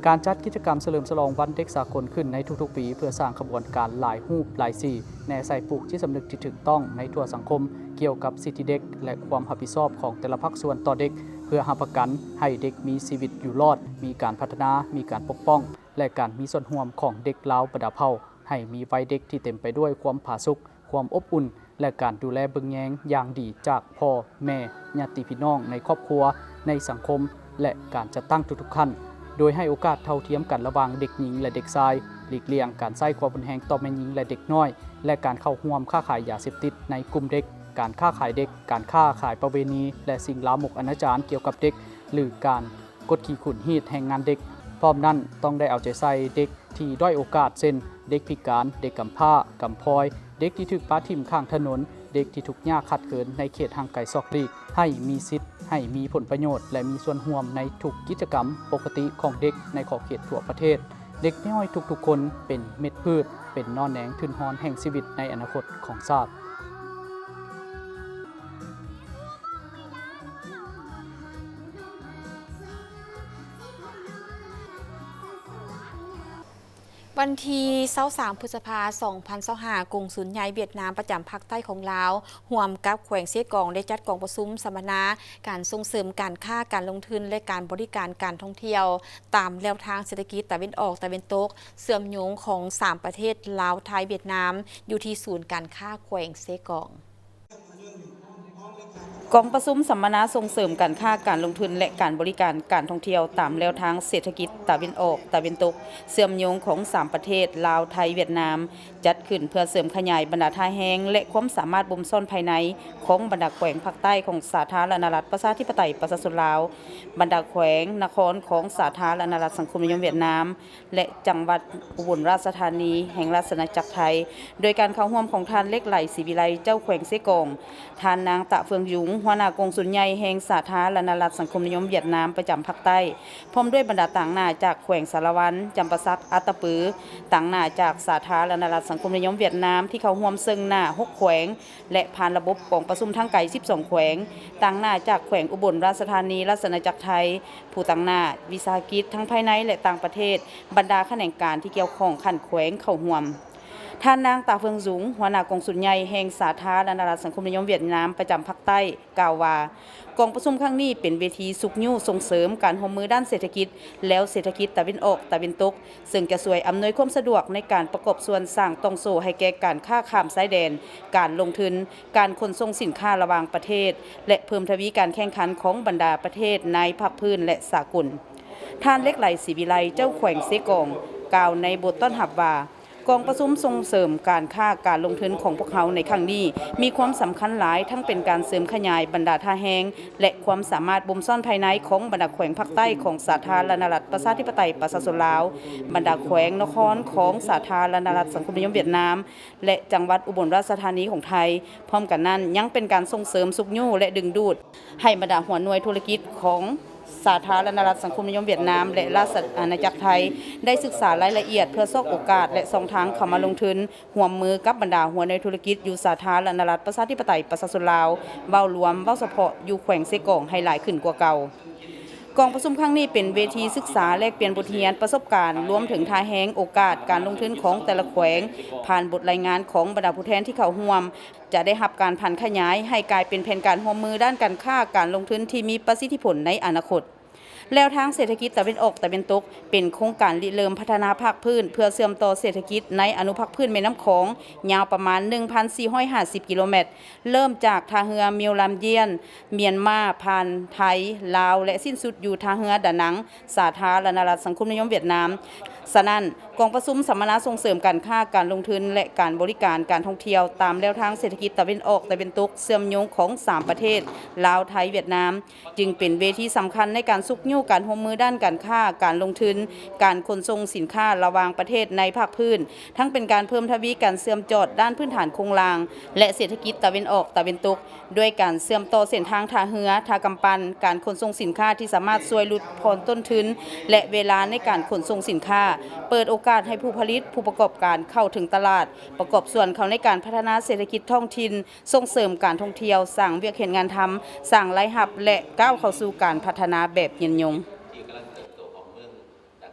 ການຈັດກິດຈະກຳສະເຫຼີມສະຫຼອງວັນເດັກສາກົນຂຶ້ນໃນທຸກໆປີ ເພື່ອສ້າງຂະບວນການຫຼາຍຮູບຫຼາຍສີ ແນໃສ່ປູກຈິດສຳນຶກທີ່ຖືກຕ້ອງໃນທົ່ວສັງຄົມ ກ່ຽວກັບສິດທິເດັກ ແລະ ຄວາມຮັບຜິດຊອບຂອງແຕ່ລະພາກສ່ວນຕໍ່ເດັກ ເພື່ອຮັບປະກັນໃຫ້ເດັກມີຊີວິດຢູ່ລອດ, ມີການພັດທະນາ, ມີການປົກປ້ອງ ແລະ ການມີສ່ວນຮ່ວມຂອງເດັກລາວບັນດາເຜົ່າ ໃຫ້ມີໄວເດັກທີ່ເຕັມໄປດ້ວຍຄວາມຜາສຸກ, ຄວາມອົບອຸ່ນ ແລະ ການດູແລເບິ່ງແຍງຢ່າງດີຈາກພໍ່ແມ່, ຍາດຕິພີ່ນ້ອງໃນຄອບຄົວ, ໃນສັງຄົມ ແລະ ການຈັດຕັ້ງທຸກໆຂັ້ນ, ໂດຍໃຫ້ໂອກາດເທົ່າທຽມກັນລະຫວ່າງເດັກຍິງ ແລະ ເດັກຊາຍ, ຫຼີກລ່ຽງການໃຊ້ຄວາມຮຸນແຮງຕໍ່ແມ່ຍິງ ແລະ ເດັກນ້ອຍ ແລະ ການເຂົ້າຮ່ວມຄ້າຂາຍຢາເສບຕິດໃນກຸ່ມເດັກ, ການຄ້າຂາຍເດັກ, ການຄ້າຂາຍປະເວນີ ແລະ ສິ່ງລາມົກອະນາຈານກ່ຽວກັບເດັກ ຫຼື ການ ກົດຂີ່ຂູດຮີດແຮງງານເດັກ. ພ້ອມນັ້ນ, ຕ້ອງໄດ້ເອົາໃຈໃສ່ເດັກທີ່ດ້ອຍໂອກາດ ເຊັ່ນ ເດັກພິການ, ເດັກກຳພ້າ, ກຳພ້ອຍ, ເດັກທີ່ຖືກປະຖິ້ມຂ້າງຖະໜົນ, ເດັກທີ່ທຸກຍາກຂາດເຂີນໃນເຂດຫ່າງໄກສອກຫຼີກ, ໃຫ້ມີສິດ, ໃຫ້ມີຜົນປະໂຫຍດ ແລະ ມີສ່ວນຮ່ວມໃນທຸກກິດຈະກຳປົກກະຕິຂອງເດັກໃນຂອບເຂດທົ່ວປະເທດ. ເດັກນ້ອຍທຸກໆຄົນເປັນເມັດພືດ, ເປັນໜໍ່ແໜງທຶນຮອນແຫ່ງຊີວິດໃນອະນາຄົດຂອງຊາດ. ວັນທີຊາວສາມ ພຶດສະພາ ສອງພັນຊາວຫ້າ ກົງສຸນໃຫຍ່ຫວຽດນາມປະຈຳພາກໃຕ້ຂອງລາວ ຮ່ວມກັບແຂວງເຊກອງ ໄດ້ຈັດກອງປະຊຸມສຳມະນາການສົ່ງເສີມການຄ້າ, ການລົງທຶນ ແລະ ການບໍລິການການທ່ອງທ່ຽວ ຕາມແນວທາງເສດຖະກິດຕາເວັນອອກ, ຕາເວັນຕົກ ເຊື່ອມໂຍງຂອງສາມປະເທດ ລາວ, ໄທ, ຫວຽດນາມ ຢູ່ທີ່ສູນການຄ້າແຂວງເຊກອງ. ກອງປະຊຸມສຳມະນາສົ່ງເສີມການຄ້າ, ການລົງທຶນ ແລະ ການບໍລິການການທ່ອງທ່ຽວ ຕາມແນວທາງເສດຖະກິດຕາເວັນອອກ, ຕາເວັນຕົກ ເຊື່ອມໂຍງຂອງສາມປະເທດ ລາວ, ໄທ, ຫວຽດນາມ ຈັດຂຶ້ນເພື່ອເສີມຂະຫຍາຍບັນດາທ່າແຮງ ແລະ ຄວາມສາມາດບົ່ມຊ້ອນພາຍໃນຂອງບັນດາແຂວງພາກໃຕ້ຂອງສາທາລະນະລັດ ປະຊາທິປະໄຕ ປະຊາຊົນລາວ, ບັນດາແຂວງນະຄອນຂອງສາທາລະນະລັດ ສັງຄົມນິຍົມຫວຽດນາມ ແລະ ຈັງຫວັດອຸບົນລາຊະທານີ ແຫ່ງລາຊະອານາຈັກໄທ, ໂດຍການເຂົ້າຮ່ວມຂອງທ່ານ ເລັກໄຫຼ ສີວິໄລ ເຈົ້າແຂວງເຊກອງ, ທ່ານ ນາງ ຕະ ເຟືອງຢຸງ ຫົວໜ້າກົງສຸນໃຫຍ່ແຫ່ງສາທາລະນະລັດສັງຄົມນິຍົມຫວຽດນາມປະຈຳພາກໃຕ້, ພ້ອມດ້ວຍບັນດາຕາງໜ້າຈາກແຂວງສາລະວັນ, ຈຳປາສັກ, ອັດຕະປື, ຕາງໜ້າຈາກສາທາລະນະລັດສັງຄົມນິຍົມຫວຽດນາມທີ່ເຂົ້າຮ່ວມເຊິ່ງໜ້າຫົກແຂວງ ແລະ ຜ່ານລະບົບກອງປະຊຸມທາງໄກສິບສອງແຂວງ, ຕາງໜ້າຈາກແຂວງອຸບົນລາຊະທານີ ລາຊະອານາຈັກໄທ, ຜູ້ຕາງໜ້າວິສາຫະກິດທັງພາຍໃນ ແລະ ຕ່າງປະເທດ, ບັນດາຂະແໜງການທີ່ກ່ຽວຂ້ອງຂັ້ນແຂວງເຂົ້າຮ່ວມ. ທ່ານ ນາງ ຕາ ເຟືອງສູງ ຫົວໜ້າກົງສຸນໃຫຍ່ແຫ່ງສາທາລະນະລັດສັງຄົມນິຍົມຫວຽດນາມປະຈຳພາກໃຕ້ ກ່າວວ່າ ກອງປະຊຸມຄັ້ງນີ້ເປັນເວທີຊຸກຍູ້ສົ່ງເສີມການຮ່ວມມືດ້ານເສດຖະກິດ ແລວເສດຖະກິດຕາເວັນອອກ, ຕາເວັນຕົກ ເຊິ່ງຈະຊ່ວຍອຳນວຍຄວາມສະດວກໃນການປະກອບສ່ວນສ້າງຕ່ອງໂສ້ໃຫ້ແກ່ການຄ້າຂ້າມຊາຍແດນ, ການລົງທຶນ, ການຂົນສົ່ງສິນຄ້າລະຫວ່າງປະເທດ ແລະ ເພີ່ມທະວີການແຂ່ງຂັນຂອງບັນດາປະເທດໃນພາກພື້ນ ແລະ ສາກົນ. ທ່ານ ເລັກໄຫຼ ສີວິໄລ ເຈົ້າແຂວງເຊກອງ ກ່າວໃນບົດຕ້ອນຮັບວ່າ, ກອງປະຊຸມສົ່ງເສີມການຄ້າການລົງທຶນຂອງພວກເຮົາໃນຄັ້ງນີ້ ມີຄວາມສຳຄັນຫຼາຍ, ທັງເປັນການເສີມຂະຫຍາຍບັນດາທ່າແຮງ ແລະ ຄວາມສາມາດບົ່ມຊ້ອນພາຍໃນຂອງບັນດາແຂວງພາກໃຕ້ຂອງສາທາລະນະລັດ ປະຊາທິປະໄຕ ປະຊາຊົນລາວ, ບັນດາແຂວງນະຄອນຂອງສາທາລະນະລັດສັງຄົມນິຍົມຫວຽດນາມ ແລະ ຈັງຫວັດອຸບົນລາຊະທານີຂອງໄທ. ພ້ອມກັນນັ້ນ, ຍັງເປັນການສົ່ງເສີມ, ຊຸກຍູ້ ແລະ ດຶງດູດໃຫ້ບັນດາຫົວໜ່ວຍທຸລະກິດຂອງສາທາລະນະລັດສັງຄົມນິຍົມຫວຽດນາມ ແລະ ລາຊະອານາຈັກໄທ ໄດ້ສຶກສາລາຍລະອຽດເພື່ອຊອກໂອກາດ ແລະ ຊ່ອງທາງເຂົ້າມາລົງທຶນ ຮ່ວມມືກັບບັນດາຫົວໜ່ວຍທຸລະກິດຢູ່ສາທາລະນະລັດ ປະຊາທິປະໄຕ ປະຊາຊົນລາວ ເວົ້າລວມ, ເວົ້າສະເພາະຢູ່ແຂວງເຊກອງໃຫ້ຫຼາຍຂຶ້ນກວ່າເກົ່າ. ກອງປະຊຸມຄັ້ງນີ້ເປັນເວທີສຶກສາແລກປ່ຽນບົດຮຽນປະສົບການ, ລວມເຖິງທ່າແຮງໂອກາດການລົງທຶນຂອງແຕ່ລະແຂວງ, ຜ່ານບົດລາຍງານຂອງບັນດາຜູ້ແທນທີ່ເຂົ້າຮ່ວມ, ຈະໄດ້ຮັບການຜັນຂະຫຍາຍໃຫ້ກາຍເປັນແຜນການຮ່ວມມືດ້ານການຄ້າການລົງທຶນທີ່ມີປະສິດທິຜົນໃນອະນາຄົດ. ແລວທາງເສດຖະກິດຕາເວັນອອກຕາເວັນຕົກ ເປັນໂຄງການລິເລີ່ມພັດທະນາພາກພື້ນ ເພື່ອເຊື່ອມຕໍ່ເສດຖະກິດໃນອະນຸພາກພື້ນແມ່ນ້ຳຂອງ ຍາວປະມານ ໜຶ່ງພັນສີ່ຮ້ອຍຫ້າສິບກິໂລແມັດ, ເລີ່ມຈາກທ່າເຮືອມິວລຳຢຽນ ມຽນມາ, ຜ່ານໄທ, ລາວ ແລະ ສິ້ນສຸດຢູ່ທ່າເຮືອດານັງ ສາທາລະນະລັດສັງຄົມນິຍົມຫວຽດນາມ. ສະນັ້ນ, ກອງປະຊຸມສຳມະນາສົ່ງເສີມການຄ້າ, ການລົງທຶນ ແລະ ການບໍລິການ, ການທ່ອງທ່ຽວ ຕາມແລວທາງເສດຖະກິດຕາເວັນອອກຕາເວັນຕົກ ເຊື່ອມໂຍງຂອງສາມປະເທດ ລາວ, ໄທ, ຫວຽດນາມ ຈຶ່ງເປັນເວທີສຳຄັນໃນການຊຸກຍູ້ການຮ່ວມມືດ້ານການຄ້າ, ການລົງທຶນ, ການຂົນສົ່ງສິນຄ້າລະຫວ່າງປະເທດໃນພາກພື້ນ, ທັງເປັນການເພີ່ມທະວີການເຊື່ອມຈອດດ້ານພື້ນຖານໂຄງລ່າງ ແລະ ເສດຖະກິດຕາເວັນອອກຕາເວັນຕົກ ດ້ວຍການເຊື່ອມຕໍ່ເສັ້ນທາງທ່າເຮືອ, ທ່າກຳປັ່ນ, ການຂົນສົ່ງສິນຄ້າທີ່ສາມາດຊ່ວຍຫຼຸດຜ່ອນຕົ້ນທຶນ ແລະ ເວລາໃນການຂົນສົ່ງສິນຄ້າ, ເປີດໂອກາດໃຫ້ຜູ້ຜະລິດ, ຜູ້ປະກອບການເຂົ້າເຖິງຕະຫຼາດ, ປະກອບສ່ວນເຂົ້າໃນການພັດທະນາເສດຖະກິດທ້ອງຖິ່ນ, ສົ່ງເສີມການທ່ອງທ່ຽວ, ສ້າງວຽກເຮັດງານທຳ, ສ້າງລາຍຮັບ ແລະ ກ້າວເຂົ້າສູ່ການພັດທະນາແບບຍືນຍົງ.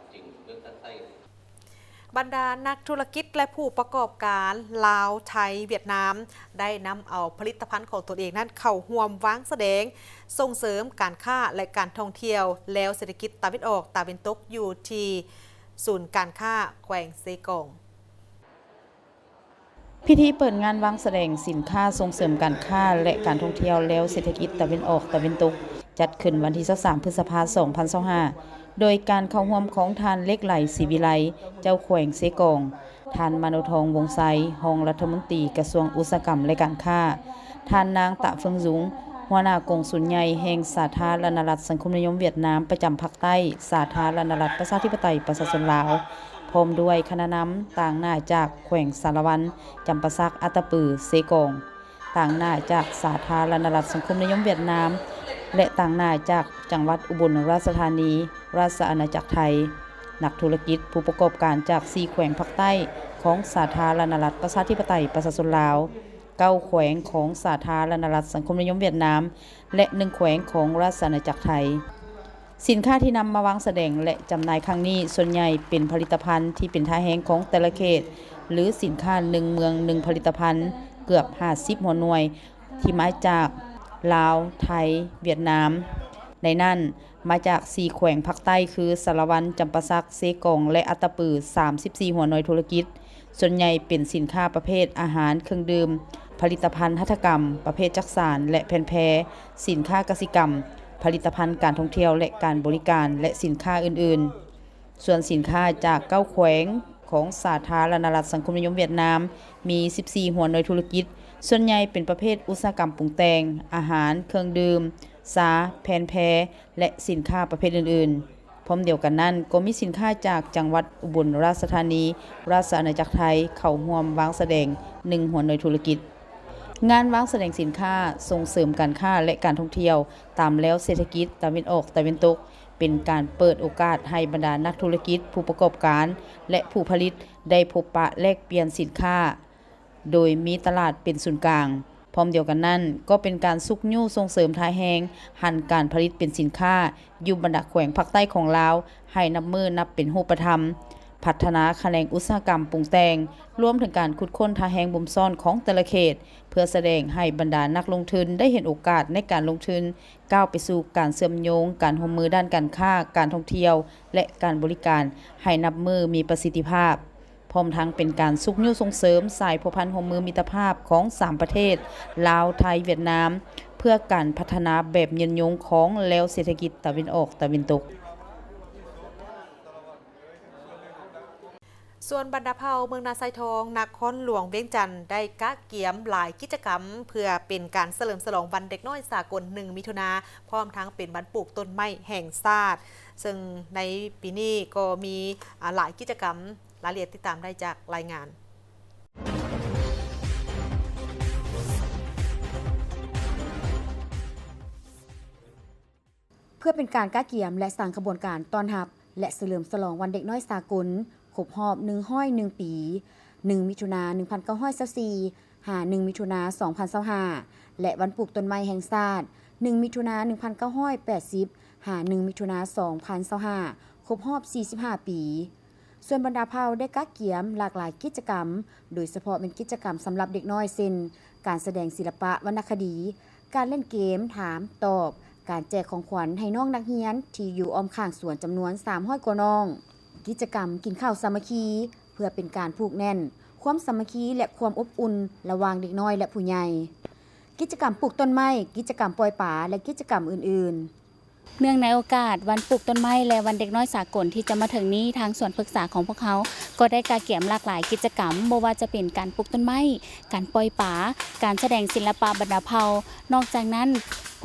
ບັນດານັກທຸລະກິດ ແລະ ຜູ້ປະກອບການລາວ, ໄທ, ຫວຽດນາມ ໄດ້ນຳເອົາຜະລິດຕະພັນຂອງຕົນເອງນັ້ນເຂົ້າຮ່ວມວາງສະແດງ ສົ່ງເສີມການຄ້າ ແລະ ການທ່ອງທ່ຽວ ແລວເສດຖະກິດຕາເວັນອອກຕາເວັນຕົກ ຢູ່ທີ່ສູນການຄ້າແຂວງເຊກອງ. ພິທີເປີດງານວາງສະແດງສິນຄ້າສົ່ງເສີມການຄ້າ ແລະ ການທ່ອງທ່ຽວແລວເສດຖະກິດຕາເວັນອອກຕາເວັນຕົກ ຈັດຂຶ້ນວັນທີຊາວສາມ ພຶດສະພາ ສອງພັນຊາວຫ້າ ໂດຍການເຂົ້າຮ່ວມຂອງທ່ານ ເລັກໄຫຼ ສີວິໄລ ເຈົ້າແຂວງເຊກອງ, ທ່ານ ມະໂນທອງ ວົງໄຊ ຮອງລັດຖະມົນຕີກະຊວງອຸດສາຫະກຳ ແລະ ການຄ້າ, ທ່ານ ນາງ ຕະ ເຟີງຊຸງ ຫົວໜ້າກົງສຸນໃຫຍ່ແຫ່ງສາທາລະນະລັດສັງຄົມນິຍົມຫວຽດນາມປະຈຳພາກໃຕ້ ສາທາລະນະລັດປະຊາທິປະໄຕປະຊາຊົນລາວ ພ້ອມດ້ວຍຄະນະນຳ, ຕາງໜ້າຈາກແຂວງສາລະວັນ, ຈຳປາສັກ, ອັດຕະປື, ເຊກອງ, ຕາງໜ້າຈາກສາທາລະນະລັດສັງຄົມນິຍົມຫວຽດນາມ ແລະ ຕາງໜ້າຈາກຈັງຫວັດອຸບົນລາຊະທານີ, ລາຊະອານາຈັກໄທ, ນັກທຸລະກິດ, ຜູ້ປະກອບການຈາກສີ່ແຂວງພາກໃຕ້ຂອງສາທາລະນະລັດປະຊາທິປະໄຕປະຊາຊົນລາວ, ເກົ້າແຂວງຂອງສາທາລະນະລັດສັງຄົມນິຍົມຫວຽດນາມ ແລະ ໜຶ່ງແຂວງຂອງລາຊະອານາຈັກໄທ. ສິນຄ້າທີ່ນຳມາວາງສະແດງ ແລະ ຈຳໜ່າຍຄັ້ງນີ້ ສ່ວນໃຫຍ່ເປັນຜະລິດຕະພັນທີ່ເປັນທ່າແຮງຂອງແຕ່ລະເຂດ ຫຼື ສິນຄ້າໜຶ່ງເມືອງໜຶ່ງຜະລິດຕະພັນ ເກືອບຫ້າສິບຫົວໜ່ວຍ ທີ່ມາຈາກລາວ, ໄທ, ຫວຽດນາມ. ໃນນັ້ນ, ມາຈາກສີ່ແຂວງພາກໃຕ້ຄື ສາລະວັນ, ຈຳປາສັກ, ເຊກອງ ແລະ ອັດຕະປື ສາມສິບສີ່ຫົວໜ່ວຍທຸລະກິດ. ສ່ວນໃຫຍ່ເປັນສິນຄ້າປະເພດອາຫານ, ເຄື່ອງດື່ມ, ຜະລິດຕະພັນຫັດຖະກຳ, ປະເພດຈັກສານ ແລະ ແຜ່ນແພ, ສິນຄ້າກະສິກຳ, ຜະລິດຕະພັນການທ່ອງທ່ຽວ ແລະ ການບໍລິການ ແລະ ສິນຄ້າອື່ນໆ. ສ່ວນສິນຄ້າຈາກເກົ້າແຂວງຂອງສາທາລະນະລັດສັງຄົມນິຍົມຫວຽດນາມ ມີສິບສີ່ຫົວໜ່ວຍທຸລະກິດ, ສ່ວນໃຫຍ່ເປັນປະເພດອຸດສາຫະກຳປຸງແຕ່ງ, ອາຫານ, ເຄື່ອງດື່ມ, ຊາ, ແຜ່ນແພ ແລະ ສິນຄ້າປະເພດອື່ນໆ. ພ້ອມດຽວກັນນັ້ນ, ກໍມີສິນຄ້າຈາກຈັງຫວັດອຸບົນລາຊະທານີ, ລາຊະອານາຈັກໄທ ເຂົ້າຮ່ວມວາງສະແດງໜຶ່ງຫົວໜ່ວຍທຸລະກິດ. ງານວາງສະແດງສິນຄ້າ, ສົ່ງເສີມການຄ້າ ແລະ ການທ່ອງທ່ຽວ ຕາມແລວເສດຖະກິດຕາເວັນອອກຕາເວັນຕົກ ເປັນການເປີດໂອກາດໃຫ້ບັນດານັກທຸລະກິດ, ຜູ້ປະກອບການ ແລະ ຜູ້ຜະລິດ ໄດ້ພົບປະແລກປ່ຽນສິນຄ້າ ໂດຍມີຕະຫຼາດເປັນສູນກາງ. ພ້ອມດຽວກັນນັ້ນ, ກໍເປັນການຊຸກຍູ້ສົ່ງເສີມທ່າແຮງຫັນການຜະລິດເປັນສິນຄ້າຢູ່ບັນດາແຂວງພາກໃຕ້ຂອງລາວ ໃຫ້ນັບມື້ນັບເປັນຮູບປະທຳ, ພັດທະນາຂະແໜງອຸດສາຫະກຳປຸງແຕ່ງ, ລວມເຖິງການຂຸດຄົ້ນທ່າແຮງບົ່ມຊ້ອນຂອງແຕ່ລະເຂດ ເພື່ອສະແດງໃຫ້ບັນດານັກລົງທຶນໄດ້ເຫັນໂອກາດໃນການລົງທຶນ, ກ້າວໄປສູ່ການເຊື່ອມໂຍງ, ການຮ່ວມມືດ້ານການຄ້າ, ການທ່ອງທ່ຽວ ແລະ ການບໍລິການ ໃຫ້ນັບມື້ມີປະສິດທິພາບ. ພ້ອມທັງເປັນການຊຸກຍູ້ສົ່ງເສີມສາຍພົວພັນຮ່ວມມືມິດຕະພາບຂອງສາມປະເທດ ລາວ, ໄທ, ຫວຽດນາມ ເພື່ອການພັດທະນາແບບຍືນຍົງຂອງແລວເສດຖະກິດຕາເວັນອອກຕາເວັນຕົກ. ສ່ວນບັນດາເຜົ່າເມືອງນາຊາຍທອງ ນະຄອນຫຼວງວຽງຈັນ ໄດ້ກະກຽມຫຼາຍກິດຈະກຳ ເພື່ອເປັນການສະເຫຼີມສະຫຼອງວັນເດັກນ້ອຍສາກົນ ໜຶ່ງ ມິຖຸນາ ພ້ອມທັງເປັນວັນປູກຕົ້ນໄມ້ແຫ່ງຊາດ, ເຊິ່ງໃນປີນີ້ກໍມີ ອາ ຫຼາຍກິດຈະກຳ. ລາຍລະອຽດຕິດຕາມໄດ້ຈາກລາຍງານ. ເພື່ອເປັນການກະກຽມ ແລະ ສ້າງຂະບວນການຕ້ອນຮັບ ແລະ ສະເຫຼີມສະຫຼອງວັນເດັກນ້ອຍສາກົນ ຄົບຮອບ ໜຶ່ງຮ້ອຍໜຶ່ງ ປີ, ໜຶ່ງ ມິຖຸນາ ໜຶ່ງພັນເກົ້າຮ້ອຍຊາວສີ່ ຫາ ໜຶ່ງ ມິຖຸນາ ສອງພັນຊາວຫ້າ ແລະ ວັນປູກຕົ້ນໄມ້ແຫ່ງຊາດ ໜຶ່ງ ມິຖຸນາ ໜຶ່ງພັນເກົ້າຮ້ອຍແປດສິບ ຫາ ໜຶ່ງ ມິຖຸນາ ສອງພັນຊາວຫ້າ ຄົບຮອບ ສີ່ສິບຫ້າ ປີ. ສ່ວນບັນດາເຜົ່າໄດ້ກະກຽມຫຼາກຫຼາຍກິດຈະກຳ, ໂດຍສະເພາະແມ່ນກິດຈະກຳສຳລັບເດັກນ້ອຍ ເຊັ່ນ ການສະແດງສິລະປະວັນນະຄະດີ, ການຫຼິ້ນເກມຖາມຕອບ, ການແຈກຂອງຂວັນໃຫ້ນ້ອງນັກຮຽນທີ່ຢູ່ອ້ອມຂ້າງສວນຈຳນວນສາມຮ້ອຍກວ່ານ້ອງ, ກິດຈະກຳກິນເຂົ້າສາມັກຄີ ເພື່ອເປັນການຜູກແໜ້ນຄວາມສາມັກຄີ ແລະ ຄວາມອົບອຸ່ນລະຫວ່າງເດັກນ້ອຍ ແລະ ຜູ້ໃຫຍ່, ກິດຈະກຳປູກຕົ້ນໄມ້, ກິດຈະກຳປ່ອຍປາ ແລະ ກິດຈະກຳອື່ນໆ. ເນື່ອງໃນໂອກາດວັນປູກຕົ້ນໄມ້ ແລະ ວັນເດັກນ້ອຍສາກົນທີ່ຈະມາເຖິງນີ້, ທາງສວນພຶກສາຂອງພວກເຮົາກໍໄດ້ກະກຽມຫຼາກຫຼາຍກິດຈະກຳ, ບໍ່ວ່າຈະເປັນການປູກຕົ້ນໄມ້, ການປ່ອຍປາ, ການສະແດງສິລະປະບັນດາເຜົ່າ. ນອກຈາກນັ້ນ,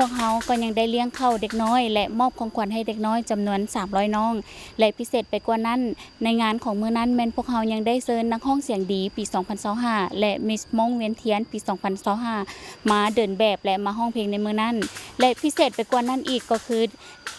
ພວກເຮົາກໍຍັງໄດ້ລ້ຽງເຂົ້າເດັກນ້ອຍ ແລະ ມອບຂອງຂວັນໃຫ້ເດັກນ້ອຍຈຳນວນສາມຮ້ອຍນ້ອງ ແລະ ພິເສດໄປກວ່ານັ້ນ, ໃນງານຂອງມື້ນັ້ນແມ່ນພວກເຮົາຍັງໄດ້ເຊີນນັກຮ້ອງສຽງດີປີສອງພັນຊາວຫ້າ ແລະ ມິສມົ້ງວຽນທຽນປີສອງພັນຊາວຫ້າ ມາເດີນແບບ ແລະ ມາຮ້ອງເພງໃນມື້ນັ້ນ ແລະ ພິເສດໄປກວ່ານັ້ນອີກກໍຄື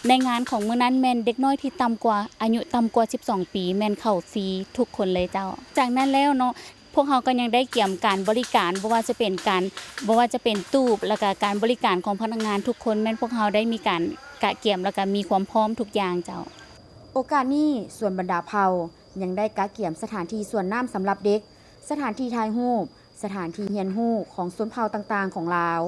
ໃນງານຂອງມື້ນັ້ນແມ່ນເດັກນ້ອຍທີ່ຕ່ຳກວ່າ ອາຍຸຕ່ຳກວ່າສິບສອງປີ ແມ່ນເຂົ້າຟຣີທຸກຄົນເລີຍເຈົ້າ. ຈາກນັ້ນແລ້ວເນາະ ພວກເຮົາກໍຍັງໄດ້ກຽມການບໍລິການ ບໍ່ວ່າຈະເປັນການ ບໍ່ວ່າຈະເປັນຕູບ ແລ້ວກະການບໍລິການຂອງພະນັກງານທຸກຄົນ ແມ່ນພວກເຮົາໄດ້ມີການກະກຽມ ແລ້ວກະມີຄວາມພ້ອມທຸກຢ່າງເຈົ້າ. ໂອກາດນີ້ ສວນບັນດາເຜົ່າຍັງໄດ້ກະກຽມສະຖານທີ່ສວນນ້ຳສຳລັບເດັກ, ສະຖານທີ່ຖ່າຍຮູບ, ສະຖານທີ່ຮຽນຮູ້ຂອງຊົນເຜົ່າຕ່າງໆຂອງລາວ.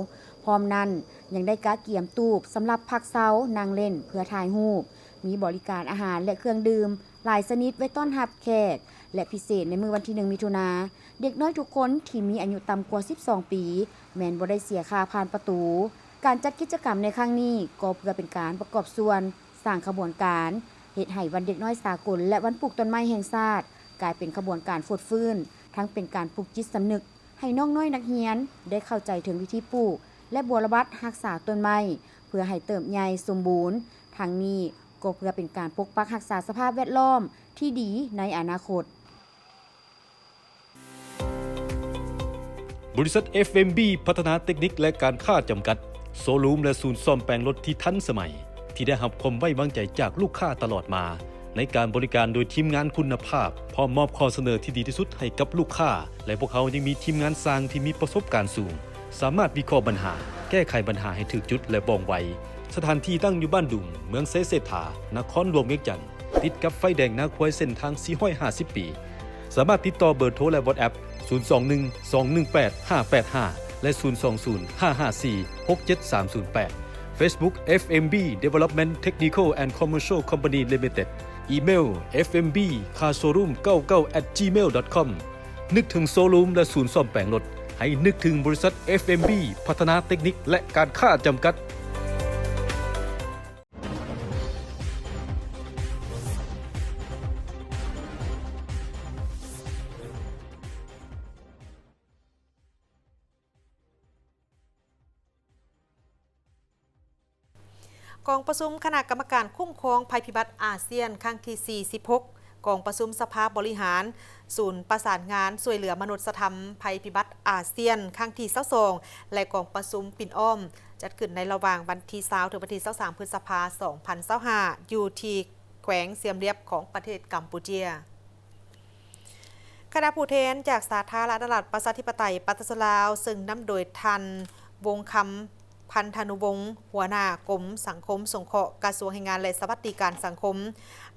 ພ້ອມນັ້ນ ຍັງໄດ້ກະກຽມຕູບສຳລັບພັກເຊົາ, ນັ່ງຫຼິ້ນເພື່ອຖ່າຍຮູບ, ມີບໍລິການອາຫານ ແລະ ເຄື່ອງດື່ມຫຼາຍຊະນິດໄວ້ຕ້ອນຮັບແຂກ ແລະ ພິເສດໃນມື້ວັນທີໜຶ່ງ ມິຖຸນາ, ເດັກນ້ອຍທຸກຄົນທີ່ມີອາຍຸຕ່ຳກວ່າສິບສອງປີ ແມ່ນບໍ່ໄດ້ເສຍຄ່າຜ່ານປະຕູ. ການຈັດກິດຈະກຳໃນຄັ້ງນີ້ກໍເພື່ອເປັນການປະກອບສ່ວນ ສ້າງຂະບວນການ ເຮັດໃຫ້ວັນເດັກນ້ອຍສາກົນ ແລະ ວັນປູກຕົ້ນໄມ້ແຫ່ງຊາດ ກາຍເປັນຂະບວນການຟົດຟື້ນ, ທັງເປັນການປູກຈິດສຳນຶກໃຫ້ນ້ອງນ້ອຍນັກຮຽນໄດ້ເຂົ້າໃຈເຖິງວິທີປູກ ແລະ ບົວລະບັດຮັກສາຕົ້ນໄມ້ ເພື່ອໃຫ້ເຕີບໃຫຍ່ສົມບູນ. ທັງນີ້ກໍເພື່ອເປັນການປົກປັກຮັກສາສະພາບແວດລ້ອມທີ່ດີໃນອະນາຄົດ. ບໍລິສັດ ເອັຟເອັມບີ ພັດທະນາເຕັກນິກ ແລະ ການຄ້າ ຈຳກັດ, ໂຊຣູມ ແລະ ສູນສ້ອມແປງລົດທີ່ທັນສະໄໝ, ທີ່ໄດ້ຮັບຄວາມໄວ້ວາງໃຈຈາກລູກຄ້າຕະຫຼອດມາ, ໃນການບໍລິການໂດຍທີມງານຄຸນນະພາບ, ພ້ອມມອບຂໍ້ສະເໜີທີ່ດີທີ່ສຸດໃຫ້ກັບລູກຄ້າ, ແລະ ພວກເຮົາຍັງມີທີມງານຊ່າງທີ່ມີປະສົບການສູງ, ສາມາດວິເຄາະບັນຫາ, ແກ້ໄຂບັນຫາໃຫ້ຖືກຈຸດ ແລະ ວ່ອງໄວ. ສະຖານທີ່ຕັ້ງຢູ່ບ້ານດຸງ, ເມືອງໄຊເສດຖາ, ນະຄອນຫຼວງວຽງຈັນ, ຕິດກັບໄຟແດງນາຄວາຍເສັ້ນທາງສີ່ຮ້ອຍຫ້າສິບປີ. ສາມາດຕິດຕໍ່ເບີໂທ ແລະ ວອດແອັບ ສູນສອງໜຶ່ງ ສອງໜຶ່ງແປດ ຫ້າແປດຫ້າ ແລະ ສູນສອງສູນ ຫ້າຫ້າສີ່ ຫົກເຈັດສາມສູນແປດ. Facebook ເອັຟເອັມບີ Development Technical and Commercial Company Limited. ອີເມວ ເອັຟເອັມບີ Car Showroom ເກົ້າເກົ້າ at gmail dot com. ນຶກເຖິງໂຊຣູມ ແລະ ສູນສ້ອມແປງລົດ, ໃຫ້ນຶກເຖິງບໍລິສັດ ເອັຟເອັມບີ ພັດທະນາເຕັກນິກ ແລະ ການຄ້າ ຈຳກັດ. ກອງປະຊຸມຄະນະກຳມະການຄຸ້ມຄອງໄພພິບັດອາຊຽນຄັ້ງທີສີ່ສິບຫົກ, ກອງປະຊຸມສະພາບໍລິຫານສູນປະສານງານຊ່ວຍເຫຼືອມະນຸດສະທຳໄພພິບັດອາຊຽນຄັ້ງທີຊາວສອງ ແລະ ກອງປະຊຸມປິ່ນອ້ອມ ຈັດຂຶ້ນໃນລະຫວ່າງວັນທີຊາວ ເຖິງວັນທີຊາວສາມ ພຶດສະພາ ສອງພັນຊາວຫ້າ ຢູ່ທີ່ແຂວງຊຽມຣຽບຂອງປະເທດກຳປູເຈຍ. ຄະນະຜູ້ແທນຈາກສາທາລະນະລັດ ປະຊາທິປະໄຕ ປະຊາຊົນລາວ ເຊິ່ງນຳໂດຍທ່ານ ວົງຄຳ ພັນທະນຸວົງ ຫົວໜ້າກົມສັງຄົມສົງເຄາະ ກະຊວງແຮງງານ ແລະ ສະຫວັດດີການສັງຄົມ,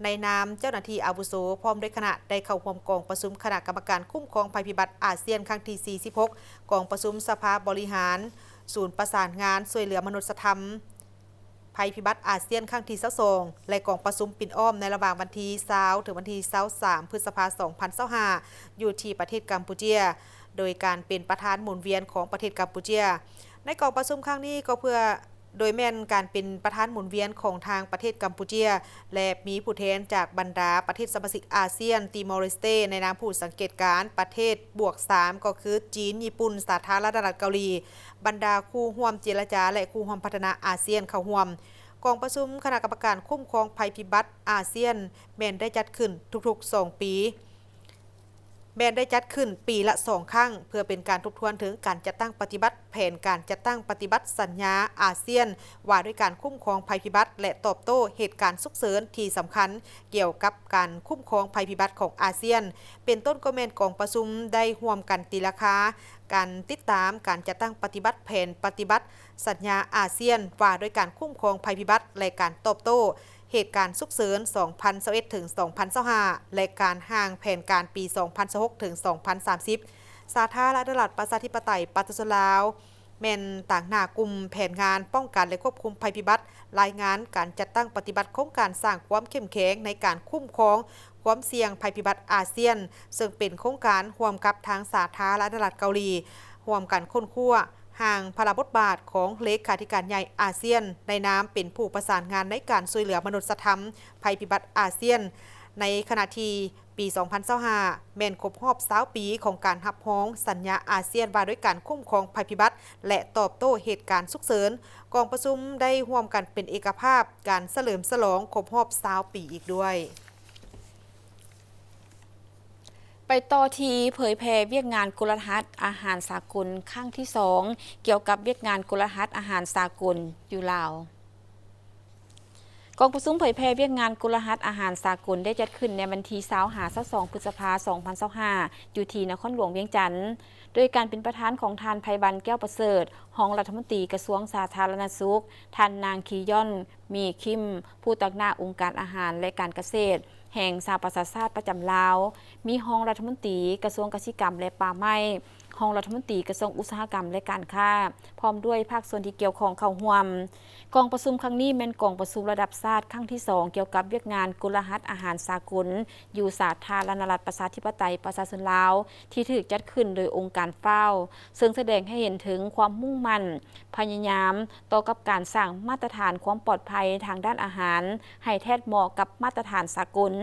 ໃນນາມເຈົ້າໜ້າທີ່ອາວຸໂສ ພ້ອມດ້ວຍຄະນະ ໄດ້ເຂົ້າຮ່ວມກອງປະຊຸມຄະນະກຳມະການຄຸ້ມຄອງໄພພິບັດອາຊຽນຄັ້ງທີສີ່ສິບຫົກ, ກອງປະຊຸມສະພາບໍລິຫານສູນປະສານງານຊ່ວຍເຫຼືອມະນຸດສະທຳ ໄພພິບັດອາຊຽນຄັ້ງທີຊາວສອງ ແລະ ກອງປະຊຸມປິ່ນອ້ອມໃນລະຫວ່າງວັນທີຊາວ ເຖິງວັນທີຊາວສາມ ພຶດສະພາ ສອງພັນຊາວຫ້າ ຢູ່ທີ່ປະເທດກຳປູເຈຍ ໂດຍການເປັນປະທານໝູນວຽນຂອງປະເທດກຳປູເຈຍ. ໃນກອງປະຊຸມຄັ້ງນີ້ກໍເພື່ອ ໂດຍແມ່ນການເປັນປະທານໝູນວຽນຂອງທາງປະເທດກຳປູເຈຍ ແລະ ມີຜູ້ແທນຈາກບັນດາປະເທດສະມາຊິກອາຊຽນ, ຕີມໍເລສເຕ ໃນນາມຜູ້ສັງເກດການ, ປະເທດບວກສາມ ກໍຄືຈີນ, ຍີ່ປຸ່ນ, ສາທາລະນະລັດເກົາຫຼີ, ບັນດາຄູ່ຮ່ວມເຈລະຈາ ແລະ ຄູ່ຮ່ວມພັດທະນາອາຊຽນເຂົ້າຮ່ວມ. ກອງປະຊຸມຄະນະກຳມະການຄຸ້ມຄອງໄພພິບັດອາຊຽນແມ່ນໄດ້ຈັດຂຶ້ນທຸກໆສອງປີ, ແມ່ນໄດ້ຈັດຂຶ້ນປີລະສອງຄັ້ງ ເພື່ອເປັນການທົບທວນເຖິງການຈັດຕັ້ງປະຕິບັດແຜນການຈັດຕັ້ງປະຕິບັດສັນຍາອາຊຽນ ວ່າດ້ວຍການຄຸ້ມຄອງໄພພິບັດ ແລະ ຕອບໂຕ້ເຫດການສຸກເສີນທີ່ສຳຄັນກ່ຽວກັບການຄຸ້ມຄອງໄພພິບັດຂອງອາຊຽນ, ເປັນຕົ້ນກໍແມ່ນກອງປະຊຸມໄດ້ຮ່ວມກັນຕີລາຄາ ການຕິດຕາມການຈັດຕັ້ງປະຕິບັດແຜນປະຕິບັດ ສັນຍາອາຊຽນວ່າດ້ວຍການຄຸ້ມຄອງໄພພິບັດ ແລະ ການຕອບໂຕ້ເຫດການສຸກເສີນ ສອງພັນຊາວເອັດ ເຖິງ ສອງພັນຊາວຫ້າ ແລະ ການຮ່າງແຜນການປີ ສອງພັນຊາວຫົກ ເຖິງ ສອງພັນສາມສິບ ສາທາລະນະລັດ ປະຊາທິປະໄຕ ປະຊາຊົນລາວ ແມ່ນຕາງໜ້າກຸ່ມແຜນງານປ້ອງກັນ ແລະ ຄວບຄຸມໄພພິບັດ, ລາຍງານການຈັດຕັ້ງປະຕິບັດໂຄງການສ້າງຄວາມເຂັ້ມແຂງໃນການຄຸ້ມຄອງຄວາມສ່ຽງໄພພິບັດອາຊຽນ, ເຊິ່ງເປັນໂຄງການຮ່ວມກັບທາງສາທາລະນະລັດເກົາຫຼີ, ຮ່ວມກັນຄົ້ນຄວ້າຮ່າງພາລະບົດບາດຂອງເລຂາທິການໃຫຍ່ອາຊຽນ ໃນນາມເປັນຜູ້ປະສານງານໃນການຊ່ວຍເຫຼືອມະນຸດສະທຳໄພພິບັດອາຊຽນ, ໃນຂະນະທີ່ ປີສອງພັນຊາວຫ້າ ແມ່ນຄົບຮອບຊາວປີຂອງການຮັບຮອງສັນຍາອາຊຽນວ່າດ້ວຍການຄຸ້ມຄອງໄພພິບັດ ແລະ ຕອບໂຕ້ເຫດການສຸກເສີນ. ກອງປະຊຸມໄດ້ຮ່ວມກັນເປັນເອກະພາບການສະເຫຼີມສະຫຼອງຄົບຮອບຊາວປີອີກດ້ວຍ. ໄປຕໍ່ທີ່ເຜີຍແຜ່ວຽກງານກົນລະຫັດອາຫານສາກົນຄັ້ງທີສອງ ກ່ຽວກັບວຽກງານກົນລະຫັດອາຫານສາກົນຢູ່ລາວ. ກອງປະຊຸມເຜີຍແຜ່ວຽກງານກົນລະຫັດອາຫານສາກົນ ໄດ້ຈັດຂຶ້ນໃນວັນທີຊາວຫາ ຊາວສອງ ພຶດສະພາ ສອງພັນຊາວຫ້າ ຢູ່ທີ່ນະຄອນຫຼວງວຽງຈັນ ໂດຍການເປັນປະທານຂອງທ່ານ ໄພວັນ ແກ້ວປະເສີດ ຮອງລັດຖະມົນຕີກະຊວງສາທາລະນະສຸກ, ທ່ານນາງ ຄີຢອນ ມີຄິມ ຜູ້ຕາງໜ້າອົງການອາຫານ ແລະ ການກະເສດແຫ່ງສະຫະປະຊາຊາດປະຈຳລາວ, ມີຮອງລັດຖະມົນຕີກະຊວງກະສິກຳ ແລະ ປ່າໄມ້, ຮອງລັດຖະມົນຕີກະຊວງອຸດສາຫະກຳ ແລະ ການຄ້າ ພ້ອມດ້ວຍພາກສ່ວນທີ່ກ່ຽວຂ້ອງເຂົ້າຮ່ວມ. ກອງປະຊຸມຄັ້ງນີ້ແມ່ນກອງປະຊຸມລະດັບຊາດຄັ້ງທີສອງ ກ່ຽວກັບວຽກງານກົນລະຫັດອາຫານສາກົນ ຢູ່ສາທາລະນະລັດປະຊາທິປະໄຕປະຊາຊົນລາວ ທີ່ຖືກຈັດຂຶ້ນໂດຍອົງການ FAO ເຊິ່ງສະແດງໃຫ້ເຫັນເຖິງຄວາມມຸ່ງໝັ້ນ ພະຍາຍາມຕໍ່ກັບການສ້າງມາດຕະຖານຄວາມປອດໄພທາງດ້ານອາຫານ ໃຫ້ແທດເໝາະກັບມາດຕະຖານສາກົນ.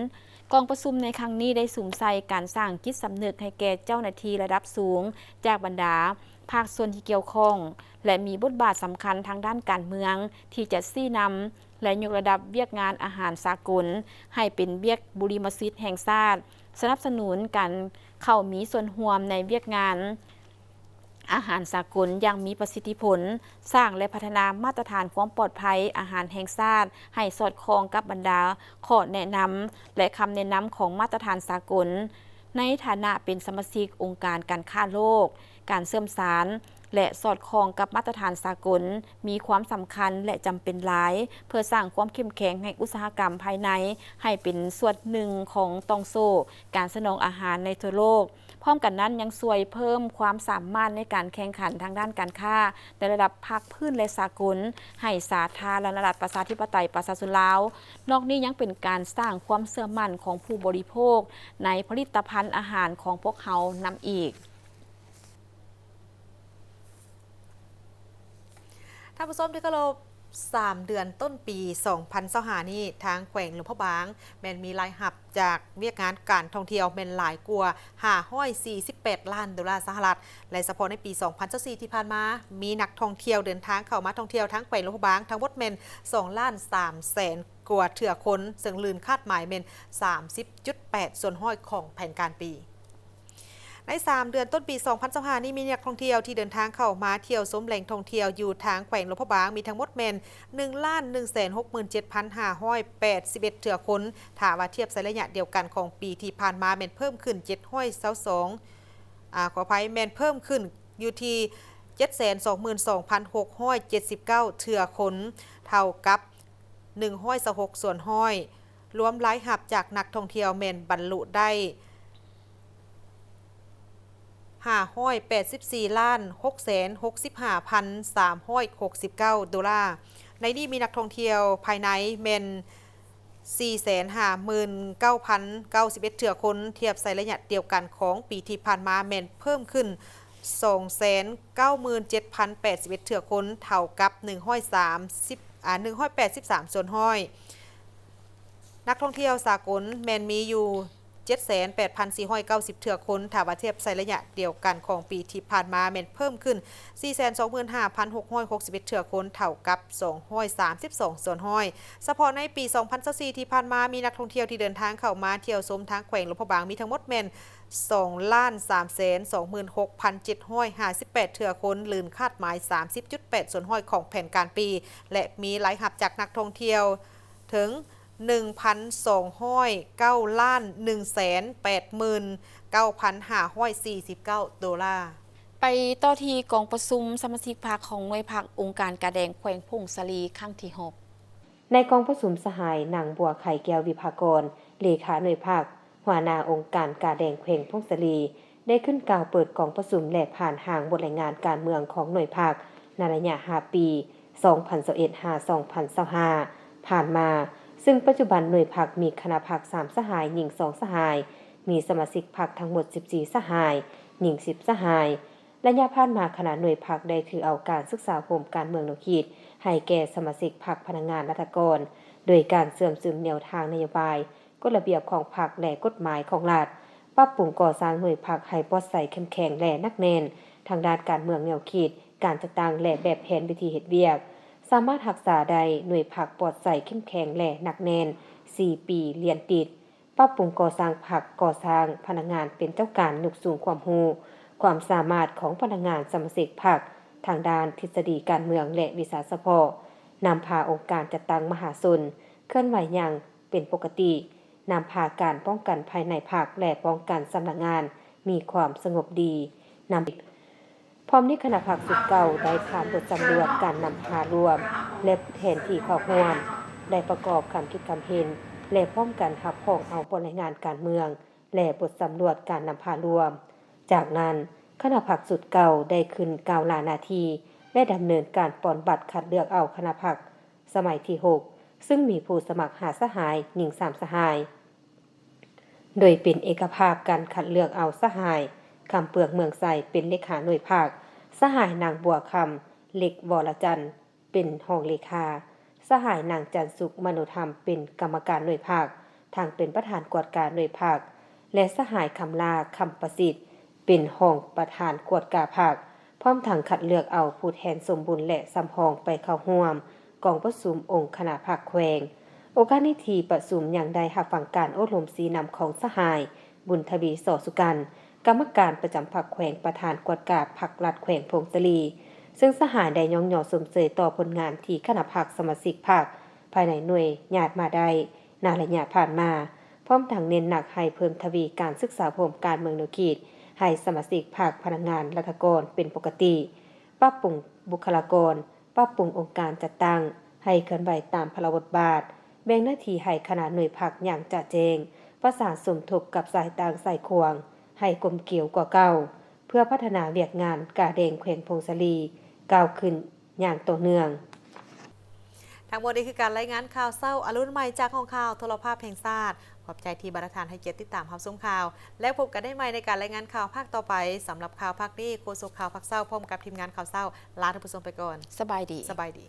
ກອງປະຊຸມໃນຄັ້ງນີ້ໄດ້ສຸມໃສ່ການສ້າງຈິດສຳນຶກໃຫ້ແກ່ເຈົ້າໜ້າທີ່ລະດັບສູງ ຈາກບັນດາພາກສ່ວນທີ່ກ່ຽວຂ້ອງ ແລະ ມີບົດບາດສຳຄັນທາງດ້ານການເມືອງ ທີ່ຈະຊີ້ນຳ ແລະ ຍົກລະດັບວຽກງານອາຫານສາກົນໃຫ້ເປັນວຽກບຸລິມະສິດແຫ່ງຊາດ, ສະໜັບສະໜູນການເຂົ້າມີສ່ວນຮ່ວມໃນວຽກງານ ອາຫານສາກົນຢ່າງມີປະສິດທິຜົນ, ສ້າງ ແລະ ພັດທະນາມາດຕະຖານຄວາມປອດໄພອາຫານແຫ່ງຊາດໃຫ້ສອດຄ່ອງກັບບັນດາຂໍ້ແນະນຳ ແລະ ຄຳແນະນຳຂອງມາດຕະຖານສາກົນ. ໃນຖານະເປັນສະມາຊິກອົງການການຄ້າໂລກ, ການເຊື່ອມສານ ແລະ ສອດຄ່ອງກັບມາດຕະຖານສາກົນ ມີຄວາມສຳຄັນ ແລະ ຈຳເປັນຫຼາຍ ເພື່ອສ້າງຄວາມເຂັ້ມແຂງໃຫ້ອຸດສາຫະກຳພາຍໃນ ໃຫ້ເປັນສ່ວນໜຶ່ງຂອງຕ່ອງໂສ້ການສະໜອງອາຫານໃນທົ່ວໂລກ. ພ້ອມກັນນັ້ນຍັງຊ່ວຍເພີ່ມຄວາມສາມາດໃນການແຂ່ງຂັນທາງດ້ານການຄ້າໃນລະດັບພາກພື້ນ ແລະ ສາກົນ ໃຫ້ສາທາລະນະລັດປະຊາທິປະໄຕປະຊາຊົນລາວ. ນອກນີ້ຍັງເປັນການສ້າງຄວາມເຊື່ອໝັ້ນຂອງຜູ້ບໍລິໂພກໃນຜະລິດຕະພັນອາຫານຂອງພວກເຮົານຳອີກ. ທ່ານຜູ້ຊົມທີ່ເຄົາລົບ, ສາມເດືອນຕົ້ນປີສອງພັນຊາວຫ້ານີ້, ທາງແຂວງຫຼວງພະບາງແມ່ນມີລາຍຮັບຈາກວຽກງານການທ່ອງທ່ຽວແມ່ນຫຼາຍກວ່າຫ້າຮ້ອຍສີ່ສິບແປດລ້ານໂດລາສະຫະລັດ ແລະ ສະເພາະໃນປີສອງພັນຊາວສີ່ທີ່ຜ່ານມາ, ມີນັກທ່ອງທ່ຽວເດີນທາງເຂົ້າມາທ່ອງທ່ຽວທາງແຂວງຫຼວງພະບາງທັງໝົດແມ່ນສອງລ້ານສາມແສນກວ່າເທື່ອຄົນ, ເຊິ່ງລື່ນຄາດໝາຍແມ່ນສາມສິບຈຸດແປດສ່ວນຮ້ອຍຂອງແຜນການປີ. ໃນສາມເດືອນຕົ້ນປີສອງພັນຊາວຫ້ານີ້, ມີນັກທ່ອງທ່ຽວທີ່ເດີນທາງເຂົ້າມາທ່ຽວຊົມແຫຼ່ງທ່ອງທ່ຽວຢູ່ທາງແຂວງຫຼວງພະບາງ ມີທັງໝົດແມ່ນໜຶ່ງລ້ານໜຶ່ງແສນຫົກໝື່ນເຈັດພັນຫ້າຮ້ອຍແປດສິບເອັດເທື່ອຄົນ, ຖ້າວ່າທຽບໃສ່ໄລຍະດຽວກັນຂອງປີທີ່ຜ່ານມາແມ່ນເພີ່ມຂຶ້ນເຈັດຮ້ອຍຊາວສອງ, ອາ, ຂໍອະໄພ, ແມ່ນເພີ່ມຂຶ້ນຢູ່ທີ່ເຈັດແສນສອງໝື່ນສອງພັນຫົກຮ້ອຍເຈັດສິບເກົ້າເທື່ອຄົນ, ເທົ່າກັບ ໜຶ່ງຮ້ອຍຊາວຫົກສ່ວນຮ້ອຍ, ລວມລາຍຮັບຈາກນັກທ່ອງທ່ຽວແມ່ນບັນລຸໄດ້ຫ້າຮ້ອຍແປດສິບສີ່ລ້ານຫົກແສນຫົກສິບຫ້າພັນສາມຮ້ອຍຫົກສິບເກົ້າໂດລາ. ໃນນີ້ມີນັກທ່ອງທ່ຽວພາຍໃນແມ່ນສີ່ແສນຫ້າໝື່ນເກົ້າພັນເກົ້າສິບເອັດເທື່ອຄົນ, ທຽບໃສ່ໄລຍະດຽວກັນຂອງປີທີ່ຜ່ານມາແມ່ນເພີ່ມຂຶ້ນສອງແສນເກົ້າໝື່ນເຈັດພັນແປດສິບເອັດເທື່ອຄົນ, ເທົ່າກັບໜຶ່ງຮ້ອຍສາມສິບ ອາ ໜຶ່ງຮ້ອຍແປດສິບສາມສ່ວນຮ້ອຍ. ນັກທ່ອງທ່ຽວສາກົນແມ່ນມີຢູ່ເຈັດແສນແປດພັນສີ່ຮ້ອຍເກົ້າສິບເທື່ອຄົນ, ຖ້າວ່າທຽບໃສ່ໄລຍະດຽວກັນຂອງປີທີ່ຜ່ານມາແມ່ນເພີ່ມຂຶ້ນສີ່ແສນສອງໝື່ນຫ້າພັນຫົກຮ້ອຍຫົກສິບເອັດເທື່ອຄົນ, ເທົ່າກັບສອງຮ້ອຍສາມສິບສອງສ່ວນຮ້ອຍ. ສະເພາະໃນປີສອງພັນຊາວສີ່ທີ່ຜ່ານມາ, ມີນັກທ່ອງທ່ຽວທີ່ເດີນທາງເຂົ້າມາທ່ຽວຊົມທາງແຂວງຫຼວງພະບາງມີທັງໝົດແມ່ນ ສອງລ້ານສາມແສນສອງໝື່ນຫົກພັນເຈັດຮ້ອຍຫ້າສິບແປດເທື່ອຄົນ, ລື່ນຄາດໝາຍສາມສິບຈຸດແປດສ່ວນຮ້ອຍຂອງແຜນການປີ ແລະ ມີລາຍຮັບຈາກນັກທ່ອງທ່ຽວເຖິງໜຶ່ງພັນສອງຮ້ອຍເກົ້າລ້ານໜຶ່ງແສນແປດໝື່ນເກົ້າພັນຫ້າຮ້ອຍສີ່ສິບເກົ້າໂດລາ. ໄປຕໍ່ທີ່ກອງປະຊຸມສະມາຊິກພັກຂອງໜ່ວຍພັກອົງການກາແດງແຂວງຜົ້ງສາລີຄັ້ງທີຫົກ. ໃນກອງປະຊຸມ, ສະຫາຍ ນາງ ບົວໄຄ ແກ້ວວິພາກອນ ເລຂາໜ່ວຍພັກ, ຫົວໜ້າອົງການກາແດງແຂວງຜົ້ງສາລີ ໄດ້ຂຶ້ນກ່າວເປີດກອງປະຊຸມ ແລະ ຜ່ານຮ່າງບົດລາຍງານການເມືອງຂອງໜ່ວຍພັກ ໃນໄລຍະຫ້າປີ ສອງພັນຊາວເອັດ ຫາ ສອງພັນຊາວຫ້າ ຜ່ານມາ, ເຊິ່ງປັດຈຸບັນໜ່ວຍພັກມີຄະນະພັກສາມສະຫາຍ, ຍິງສອງສະຫາຍ, ມີສະມາຊິກພັກທັງໝົດສິບສີ່ສະຫາຍ, ຍິງສິບສະຫາຍ. ໄລຍະຜ່ານມາ, ຄະນະໜ່ວຍພັກໄດ້ຖືເອົາການສຶກສາອົບຮົມການເມືອງແນວຄິດໃຫ້ແກ່ສະມາຊິກພັກ, ພະນັກງານ, ລັດຖະກອນ ໂດຍການເຊື່ອມຊຶມແນວທາງນະໂຍບາຍ, ກົດລະບຽບຂອງພັກ ແລະ ກົດໝາຍຂອງລັດ, ປັບປຸງກໍ່ສ້າງໜ່ວຍພັກໃຫ້ປອດໃສ, ເຂັ້ມແຂງ ແລະ ໜັກແໜ້ນ ທາງດ້ານການເມືອງແນວຄິດ, ການຈັດຕັ້ງ ແລະ ແບບແຜນວິທີເຮັດວຽກ, ສາມາດຮັກສາໄດ້ໜ່ວຍພັກປອດໃສ, ເຂັ້ມແຂງ ແລະ ໜັກແໜ້ນ ສີ່ປີລຽນຕິດ. ປັບປຸງກໍ່ສ້າງພັກ, ກໍ່ສ້າງພະນັກງານເປັນເຈົ້າການ, ຍົກສູງຄວາມຮູ້, ຄວາມສາມາດຂອງພະນັກງານສະມາຊິກພັກທາງດ້ານທິດສະດີການເມືອງ ແລະ ວິຊາສະເພາະ, ນຳພາອົງການຈັດຕັ້ງມະຫາຊົນເຄື່ອນໄຫວຢ່າງເປັນປົກກະຕິ, ນຳພາການປ້ອງກັນພາຍໃນພັກ ແລະ ປ້ອງກັນສຳນັກງານມີຄວາມສະຫງົບດີ, ນຳ ພ້ອມນີ້ຄະນະພັກຊຸດເກົ່າໄດ້ຜ່ານບົດສຳຫຼວດການນຳພາລວມ ແລະ ຜູ້ແທນທີ່ເຂົ້າຮ່ວມ ໄດ້ປະກອບຄຳຄິດຄຳເຫັນ ແລະ ພ້ອມກັນຮັບຮອງເອົາບົດລາຍງານການເມືອງ ແລະ ບົດສຳຫຼວດການນຳພາລວມ. ຈາກນັ້ນ, ຄະນະພັກຊຸດເກົ່າໄດ້ຂຶ້ນກ່າວລາໜ້າທີ່ ແລະ ດຳເນີນການປ່ອນບັດຄັດເລືອກເອົາຄະນະພັກສະໄໝທີຫົກ ເຊິ່ງມີຜູ້ສະໝັກຫ້າສະຫາຍ, ຍິງສາມສະຫາຍ. ໂດຍເປັນເອກະພາບການຄັດເລືອກເອົາສະຫາຍ ຄຳເປືອງ ເມືອງໄຊ ເປັນເລຂາໜ່ວຍພັກ, ສະຫາຍ ນາງ ບົວຄຳ ເລັກ ວໍລະຈັນ ເປັນຮອງເລຂາ, ສະຫາຍ ນາງ ຈັນສຸກ ມະໂນທຳ ເປັນກຳມະການໜ່ວຍພັກ, ທັງເປັນປະທານກວດກາໜ່ວຍພັກ ແລະ ສະຫາຍ ຄຳຫຼ້າ ຄຳປະສິດ ເປັນຮອງປະທານກວດກາພັກ, ພ້ອມທັງຄັດເລືອກເອົາຜູ້ແທນສົມບູນ ແລະ ສຳຮອງໄປເຂົ້າຮ່ວມກອງປະຊຸມອົງຄະນະພັກແຂວງ. ໂອກາດນີ້ທີ່ປະຊຸມຍັງໄດ້ຮັບຟັງການໂອ້ລົມຊີ້ນຳຂອງສະຫາຍ ບຸນທະວີ ສໍສຸກັນ ກຳມະການປະຈຳພັກແຂວງ, ປະທານກວດກາພັກລັດແຂວງຜົ້ງສາລີ, ເຊິ່ງສະຫາຍໄດ້ຍ້ອງຍໍຊົມເຊີຍຕໍ່ຜົນງານທີ່ຄະນະພັກສະມາຊິກພັກພາຍໃນໜ່ວຍຍາດມາໄດ້ໃນໄລຍະຜ່ານມາ, ພ້ອມທັງເນັ້ນໜັກໃຫ້ເພີ່ມທະວີການສຶກສາອົບຮົມການເມືອງແນວຄິດໃຫ້ສະມາຊິກພັກ, ພະນັກງານ, ລັດຖະກອນເປັນປົກກະຕິ, ປັບປຸງບຸກຄະລາກອນ, ປັບປຸງອົງການຈັດຕັ້ງໃຫ້ເຄື່ອນໄຫວຕາມພາລະບົດບາດ, ແບ່ງໜ້າທີ່ໃຫ້ຄະນະໜ່ວຍພັກຢ່າງຈະແຈ້ງ, ປະສານສົມທົບກັບສາຍຕ່າງສາຍຂວາງໃຫ້ກົມກຽວກວ່າເກົ່າ, ເພື່ອພັດທະນາວຽກງານກາແດງແຂວງຜົ້ງສາລີກ້າວຂຶ້ນຢ່າງຕໍ່ເນື່ອງ. ທັງໝົດນີ້ຄືການລາຍງານຂ່າວເຊົ້າອະລຸນໃໝ່ຈາກຫ້ອງຂ່າວໂທລະພາບແຫ່ງຊາດ. ຂອບໃຈທີ່ບັນດາທ່ານໃຫ້ກຽດຕິດຕາມຮັບຊົມຂ່າວ ແລ້ວພົບກັນໄດ້ໃໝ່ໃນການລາຍງານຂ່າວພາກຕໍ່ໄປ. ສຳລັບຂ່າວພາກນີ້, ໂຄສົກຂ່າວພາກເຊົ້າ ພ້ອມກັບທີມງານຂ່າວເຊົ້າ ລາທ່ານຜູ້ຊົມໄປກ່ອນ. ສະບາຍດີ. ສະບາຍດີ.